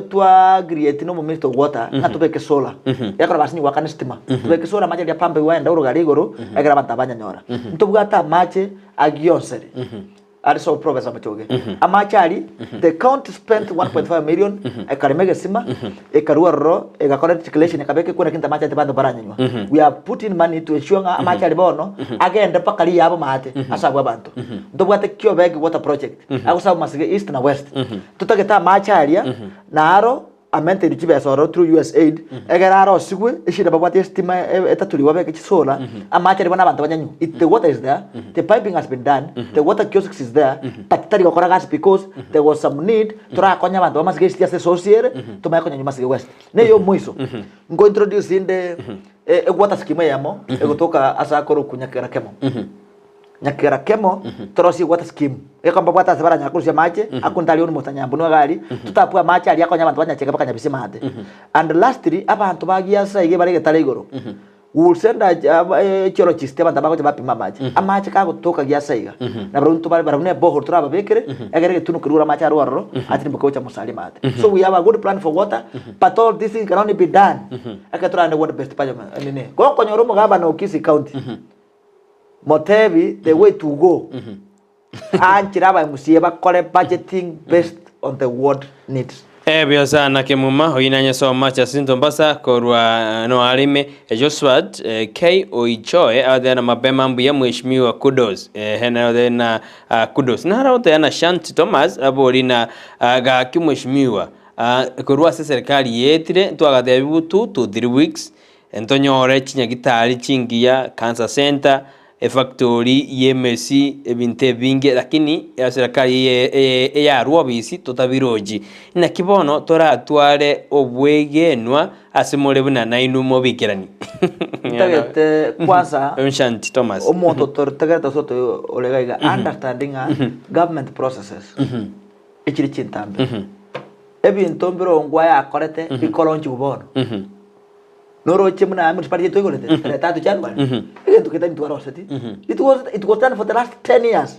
twa-agreeti na omominister of water ng'a tobeke solar. Ekero basinyi goakana esitima, tobeke solar amache aria pump igo aende orogari igoro, ekero abanto abanyanyora. Ntobwate amache agionseri are sub province amachoge. Amache aria, the county spent 1.5 million ekarema egesima, ekarua ororo, egakora reticulation ekabeka ekwana kente amache aria abanto baranyanywa. We have put in money to ensure ng'a amache aria bono, agende mpaka riabo maate ase abwo abanto. Ntobwate Kiobegi water project. Agosaba Masige East na West. Totagete amache aria naro amenterwe chibesa ororo through USAID egere arosigwe eshida babwate estima etaturigwe babeke chisolar amache aria bono abanto banyanywe. It the water is there, the piping has been done, the water kiosks is there but tari gokora gasi because there was some need torakonye abanto ba Masige East ase esource ere tomanye konyanywa Masige West. Na eyomoiso nko introduce inde e water scheme eyemo egotoka ase akorokwa Nyakera Kemo. Nyakegera kemo, torosie water scheme, egekombe babwate ase baranyare korusia amache, akunte aria almost anyambunwe iga aria, totapue amache aria akonye abanto banyacheke mpaka nyabisima ande. And lastly, abanto bagiasa iga bare egetare igoro, we will send a geologist abanto abagocha bapima amache, amache kagotoka giasa iga, nabarabwo ntobare barabwo ne borehole torababekere, egere egetunwa kerure amache arwe ororo, atirimboke gocha mosarima ande. So we have a good plan for water, but all these things can only be done, ekero toragende ward based parliament nini. Gokonyora omogabana o Kisii County, Motebi the way to go aanchire aba MCA bakore budgeting based on the ward needs. Ebuya sana Kemuma, oyio nanye so much Jacinto Mbasa korwa Noarime, Josphat K Oichoe agotebi na mapema mbuya mheshimiwa kudos ehe naye otebi na kudos. Naro agoteba na Shanti Thomas abori na gaki mheshimiwa korwa ase serikali yaetire ntwagatebiwu 2 to 3 weeks Ntonyore chinyagitari chingiya, cancer center, efactory y'emesi, ebinto ebinge lakini eserikali eye eye eyarwa obisi totabirochi. Naki bono toratware obwegenwa ase more buna nainwe mobikerani. Ntagete kwanza Shanti Thomas. omonto ototegerete gose oto ore iga iga understand ng'a government processes echire chintambe. Ebinto mbirongwa yakorete bikoronchigwa bono. Noroche buna municipality twaigorete tarehe tatu January, egento getari ntwaroseti. It was, it was done for the last 10 years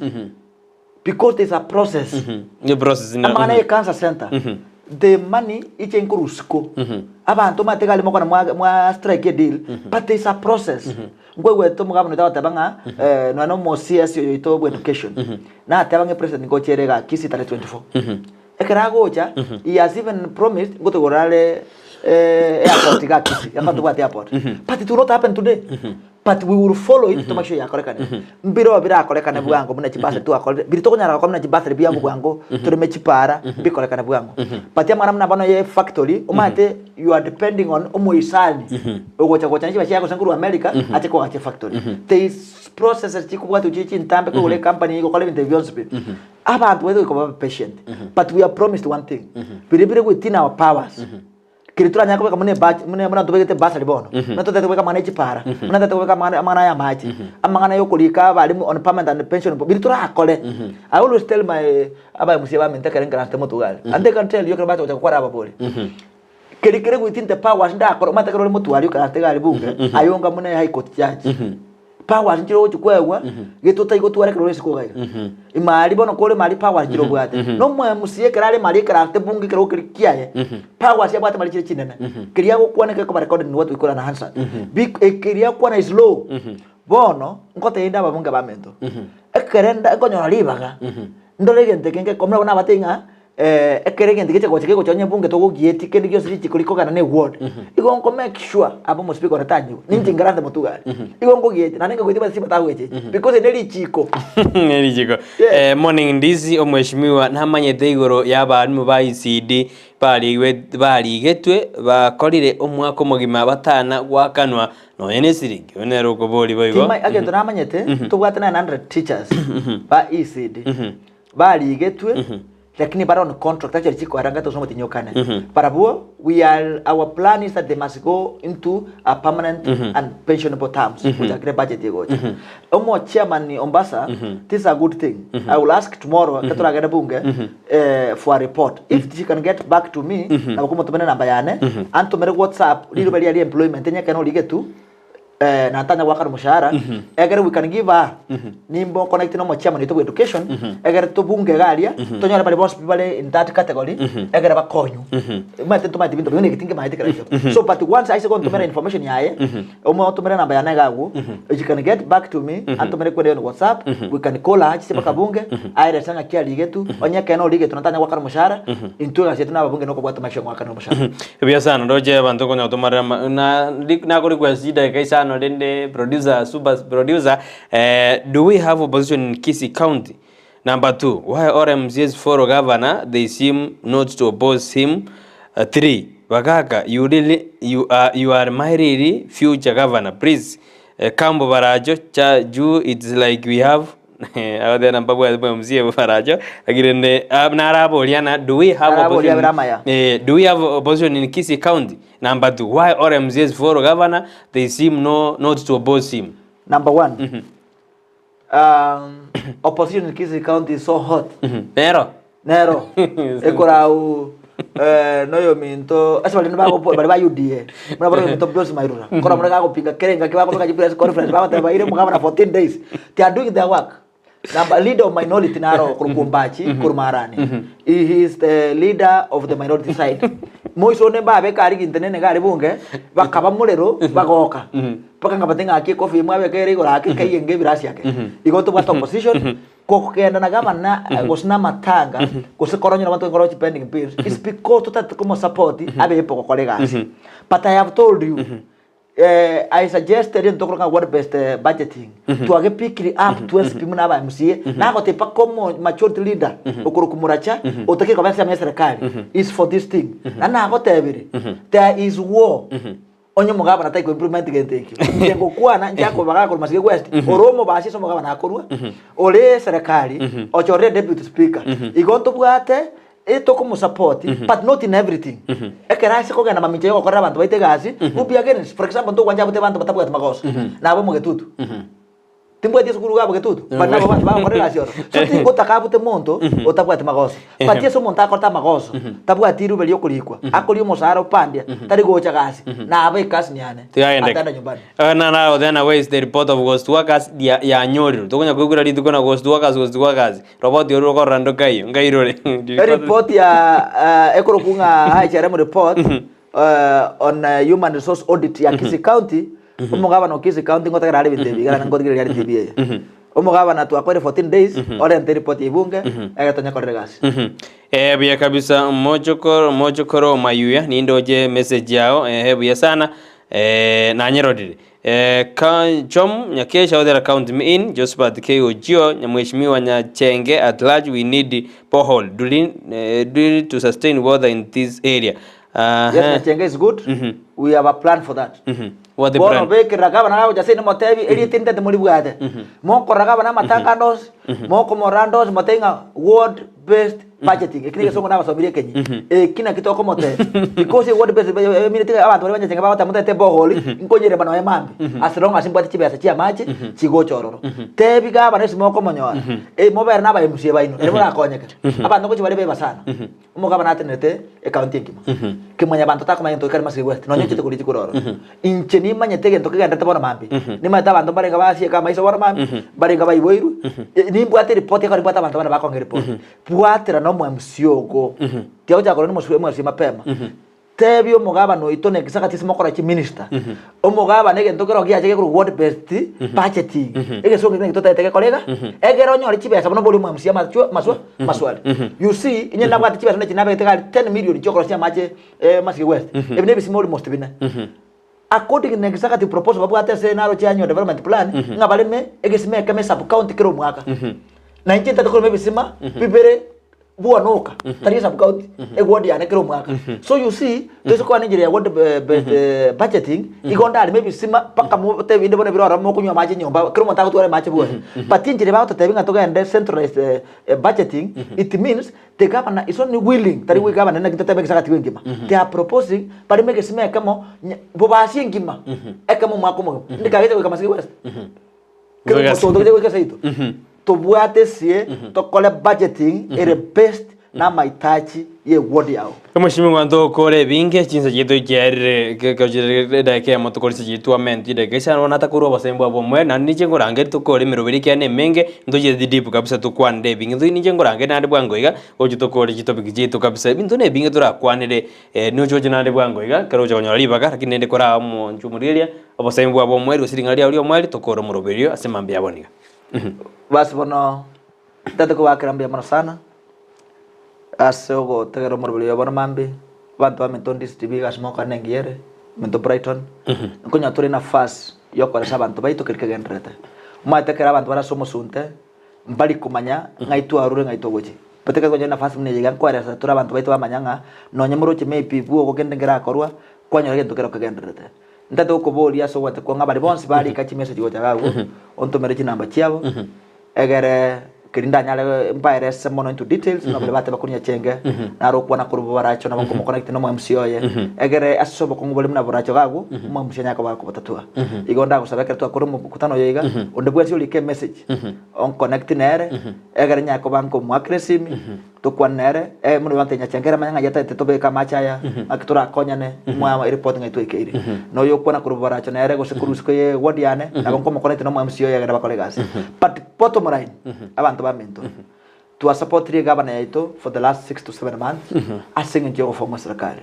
because there's a process. Ni process na Amang'ana ye cancer center, the money iche nkorwa isiko. Abanto omanyete iga arimo kona mwa mwa strike a deal, but there's a process. Nkoigwete omogabana oito agoteba ng'a nonya na omo CS oyo oito bwa education, nateba ng'a epresident ngocha ere igaa Kisii tarehe 24. Ekero agocha, he has even promised ngotogora are airport iga Kisii, ekero tobwate airport. But it will not happen today. But we will follow it to make sure yakorekanire. Mbiroo birakorekane bwango buna chibursary twakorire, biri tokonyara gokora buna chibursary bwango bwango, toreme chipara, mbikorekane bwango. But amang'ana buna bono ye factory, omanyete you are depending on omoisani ogocha gocha ne chibesa chiaye gose nkorwa America, ache koagacha efactory. There is processes chikobwatwa chire chintambe kogora ecompany gokora ebinto ebi bionsi pi. Abanto baito goika babe patient, but we are promised one thing, biria bire within our powers, keria toranyare kobeka buna ebudget buna buna tobegete ebursary bono, buna totagete kobeka amang'ana ya chipara, buna totagete kobeka amang'ana amang'ana ya amache, amang'ana ya okorika abalimu on permanent and pension biria torakore. I always tell my aba MCA baminto ekere nkeransete motwe iga aria, and they can tell you ekero bacha gocha gokora ababori, keria kere within the powers ndakore, omanyete ekero ore motwari okeransete iga aria bunge, aye onga buna e high court judge. Powers nchire ogochia koegwa, gete otari gotwara ekero ore isiko iga iga. Ime aria bono kore ime aria powers nchire obwate. Na omo MCA ekero are ime aria ekeransete bunge ekerogo keria kiaye, powers abwate ime aria chire chinene. Keria agokwana ekekoba recorded in what we call an answer. Bi keria agokwana is law. Bono, ngotebia inde ababunge baminto, ekere nda nkonyora ribaga, ndore egento eke ngekomera buna nabatebie ng'a Ekero egento gecha gocha kegocha onye bunge togogieti kende gionsi richiko rikogenda na eward, igo nko make sure abe omospeaker one tanyigwa, ninche nkaranse motwe iga aria. Igo nkogieti, naende nkagoetia basi batagoechechi because eri ne richiko. Richiko. Yes. Morning Ndisi omweshimiwa namanyete igoro ya abalimu ba ECD barigwe barigetwe bakorire omwaka omogima batana gwakanwa nonya ne esiringi oyo nere okoboria boigo. Tima egento namanyete, tobwate 900 teachers ba ECD, barigetwe lakini bare on contract actually chikoera ngate gose motinyokane barabwo we are our plan is that they must go into a permanent and pensionable terms gochakera budget egocha omo chairman Ombasa this is a good thing I will ask tomorrow ekero toragende bunge eh, for a report if she can get back to me nabo komotomera enamba yane antomere whatsapp riroba riaria employment enyekene origetu na ntanya goakana omoshahara, egere we can give her, nimbo connect na omochairman oito bwa education, egere tobunge iga aria, tonyore baria bonsi pi bare in that category, egere bakonywe. Omanyete ntomaeti binto binde egeti nkemaete kera ekio. So but once aise gontomera information yaye, omotomere enamba yane iga agwo, she can get back to me, antomere kwenda on whatsapp, we can call her achiche mpaka bunge, aerese ng'aki arigetwe, onye ekeene origetwe na ntanya goakana omoshahara, intwe egasi yaito na ababunge nokobwata make sure ngoakana omoshahara. Buya sana ndoche abanto konya gotomarera ama na ri nako request chidakika isano rende producer super producer eh, do we have opposition in Kisii county? Number 2, why all MCAs follow governor they seem not to oppose him. 3, Bagaka you really you are you are my really future governor please eh, kambo baracho cha juu it's like we have Agotebi mbabwate bwa MCA baracho lakini rende ah, naraboria na do we have Naraboria opposition abere amaya. eh, do we have opposition in Kisii County number 2 why all MCAs follow governor they seem no not to oppose him Number one, Opposition in Kisii County is so hot. Nero. Nero ekorau noyominto ase baria bago baria ba UDA buna bono oyominto Joyce Mairura nkoro more gagopinga kera engaki bakobeka chipress conference bagoteba baire omogabana 14 days they are doing their work. Number leader of minority naro okorokwa Ombachi korwa Marani he is the leader of the minority side moiso onde mbabeke aria ginto nene iga aria bunge bakaba morero bagoka mpaka nkabate ng'aki ekofi eye mwabeka ere igoro ake keyenge ebirasi ake igo tobwate opposition kogenda na gavana gose na amatanga gose koronyora abanto nkoro chipending bills is because totagete komosupport abe able gokora egasi but I have told you I suggested ento tokoroka ng'a ward based budgeting twage pickiri up twensi pi buna aba MCA nagoteba mpaka omo majority leader okorokwa Muracha otakire koba ensemo ya serikali is for this thing naende nagotebire there is war onye omogabana tari ko implement gento ekio inche ngokwana inche akoba gakorwa Masige West ore omobasi ase omogabana akorwa ore eserekari ochorire deputy speaker igo ntobwate Tokomosupport but not in everything. Ekero ase kogenda mamincha yogokorera abanto baito egasi, we'll be against. For example, ntogwancha abwo abanto batabwati magoso, nabo omogetutu. Timbwati esukuru iga abogetutu, but nabo abanto bagokora egasi ororo. So tingotaka abute monto otabwati magoso. But ase omonto akorete amagoso, tabwati riube riokorikwa, akoria omosara opandia, tari gocha gasi, nabo ekasini yane, Tigagendeke. ataenda nyumbani. Na nagoteba na where is the report of ghost workers ya yanyorirwe. Tokonya koigwera rituko na ghost workers ghost workers. Roboti oria okorora ndoka eyio, nkairore. Eripoti ya ekorokwa ng'a HRM report on human resource audit ya Kisii County, omogabana o Kisii County ngotagera are ebinto ebi iga naende ngotigereria are TV eye. Omogabana twakoire 14 days orente eripoti ya ebunge egere tonye korera egasi. Eh, buya kabisa mochokoro mochokoro mayuya nindoche message yao ehe buya sana eh, nanyerorire Eh, ka Chom Nyakesha Odera count me in Josephat K Ojio Mheshimiwa Nyachenge at large we need borehole drill, eh, drill to sustain water in this area. Yes, Nyachenge is good. We have a plan for that. What the Bono plan? bekerera gavana gagocha ase inde motebi erieta erinde timoribwate. Mokorora gavana amatanga ande onsi, mokomorora ande onsi motebi ng'a ward based budgeting. Eki negesongo nabasomirie ekenyi. Eki naki tokomotebia. Because e ward based emineti abanto baria banyachenge bagoteba motete borehole, nkonyerema nonya mambia. As long as mbwate chibesa chia amache, chigocha ororo. Tebi gavana ase mokomonyora, mobere na aba MCA baino, ere morakonyeke. Abanto ngochia bare beba sana. Omogabana atenerete ecounty engima. Kimwanyabanto takomanya gento gekare Masige West, nonya ochete koria chikura ororo. Inche nimanyete egento kegenderete bono mambia. Nimanyete abanto mbarenge basieka amaiso bono mambia, mbarenge baiboirwe. Nimbwate eripoti ekero nimbwate abanto bane bakong'a eripoti. Bwatera na omo MC ogo. Tiagochaka korwa nomosu MC mapema. Tebia omogabana oito na egesagati ase mokora chiminister. Omogabana egento kero giacha gekorwa ward based budgeting. Egesongo ekio nakio totagete gekore iga, egere onyore chibesa buna boria omo MC amachwe amaswa amaswali. You see, inye nabwate chibesa buna echi nabegete iga aria 10 million chiokorosia amache Masige West. Ebi na ebisima almost bine. According na executive proposal babwate ase naroche annual development plan, ng'a bareme egesima ekemo esub county kera omwaka. Na inche ntagete korema ebisima bibere bwonoka tari esub county eward yane kera omwaka. So you see, toise koba nenchera ya ward based budgeting, igo ndareme ebisima mpaka motebi inde bono ebire ororo mokonywa amache nyomba, kera omonto agotwara amache bwoye. But enchera bagototebia ng'a togende centralized budgeting, it means The governor is only willing, tari gwe governor naki totebe egesagati gwe engima. They are proposing bareme egesima ekemo nya- bobasi engima ekemo omwaka omogima. Ndi kagecha goika Masige West. Kero Goika omotondo gocha goika seito. Tobwate esie tokore budgeting ere based na amahitaji ye ward yao. Omweshimiwa ntokore ebinge chinsa chiaito chiarire edageka eyemo tokorisia chiaito amento chidageka isano bono natakorwa obosemia bwabo omoerio naende ninche nkorangeria tokore emeroberi ekiagera nemenge ntochiete deep kabisa tokwanere ebinge ntoi ninche nkorangeria naende bwango iga gocha tokore chitopic chiaito kabisa ebinto na ebinge torakwanere noche oche naende bwango iga ekero ogocha konyora ribaga lakini naende koraa omonche omorigereria obosemia bwabo omoerio gose ring'ana riabo ria omoerio tokore omoroberio ase mambia abwo niga. Basi bono ntagete kobakera mbuya mono sana. Ase ogotegerera omoroberi oyo bono mambia, abanto ba Minto District biga ase mokore na engiya ere, Minto Brighton, nkonya tore nafasi yokoresa abanto baito keri kegendererete. Omanyete ekero abanto bare ase omosunte, mbari komanya ng'ai twarure ng'ai togochia. But ekero twanyora nafasi buna eye iga nkoeresa tore abanto baito bamanya ng'a nonye moroche maybe bwogo kende nkerakorwa, kwanyora egento kero kegendererete. Ntagete gokoboria ase ogwancha kwao ng'a baria bonsi barika chimessage gocha iga abwo, ontomere chinamba chiabo, egere. Keri ndanyare mbaerese mono into details buna baria bateba korwa Nyachenge, naro okwana korwa Boracho nabo nkomokonecta na omo MC oye, egere ase obokong'u bore buna Boracho iga agwo, omo MC anyare koba akobotatua. Igo ndagosaba ekero twakora omokutano oyo iga, onde bwensi orike emessage, onconnect nere, egere nyare koba nkomoakera esimi, tokwane nere, eh buna oyo antebia Nyachenge ere manya ng'ai atagete tobeke amache aya, ng'aki torakonyane, moe ereport ng'ai twaikeire. Na oyo okwana korwa Boracho nere gose korwa isiko ye ward yane, nabo nkomokonecta na omo MC oye egere bakore egasi. But bottom line, abanto baminto, twasupportirie egavana yaito for the last 6 to 7 months ase eng'encho y'ogoforma eserekari.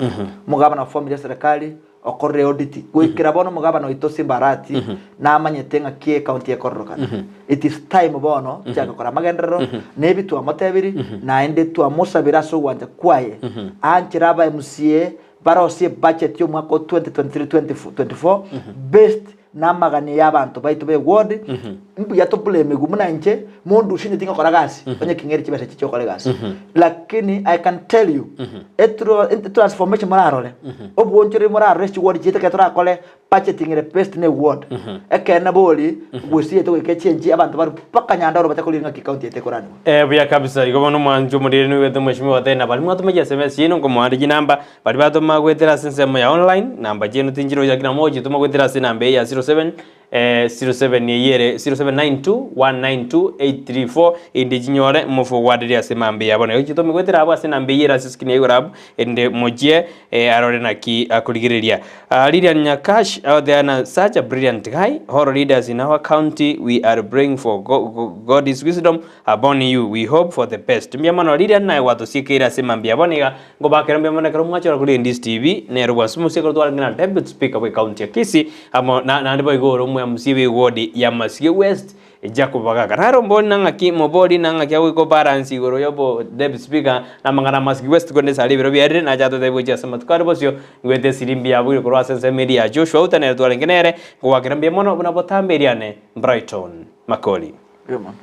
Omogavana oformire eserekari, okorire audit, goikera bono omogavana oito Simba Arati namanyete ng'aki ecounty ekororokana. It is time bono tochake gokora amagenderero na ebi twamotebiri, naende twamosabire ase ogwancha kwaye, aanchere aba MCA barosie ebudget y'omwaka o 2023-2024 based Namagania y'abanto baito b'eward, mbuya tobulemigwe buna inche mondusie inche tingokora gasi, onye king'eire chibesa echi chiokora egasi. Lakini I can tell you, etro etransformation morarore, obwonchoreri morarore ase chiward chiaito ekero torakore budgeting ere based na eward, ekeene bori, gusii yaito goika echenchie abanto barwe mpaka Nyandarua bacha korigia ng'aki county yaito ekoranigwa. Eh, buya kabisa. Igo bono omwancho omoriri nigo mheshimiwa Otieno na baria mwatoma SMS chiaino nkomoande chinamba Baria batoma goetera ase ensemo ya online, namba chiaino tinchirochi lakini nabo mogochitoma goetera ase enamba eye ya 07 07 eyio ere 0792192834 erinde chinyore moforwarderie ase mambia ya bono. Igo chitome goetera abwo ase enamba eyio ere ase escreen ya igoro abwo erinde mochie arore naki akorigereria. Lilian Nyakash out there na such a brilliant guy, all leaders in our county we are praying for God's wisdom upon you, we hope for the best. Mbuya mono Lilian naye gwatosiekeire ase mambia ya bono iga. Ngobakera mbuya mono ekero mwachora korwa Indies TV, nere bwansi mosie ekero twarenge na Deputy Speaker bwe county ya Kisii, amo na naende boigo ore omo MC bwe ward ya Masige West, Jacob Bagaka. Naro mbori na ng'aki mobori na ng'aki agoika obalance igoro ya obo Deputy Speaker na amang'ana a Masige West korende esare ebiro biarire nache atotebie gochia ase amatuko are bosio, ngwete esiri mbuya abwo korwa ase ensemo eria ya Joshua Outa nere twarenge nere, ngowakera mbuya mono buna botambe eriane Brighton Makori. Mbuya mono.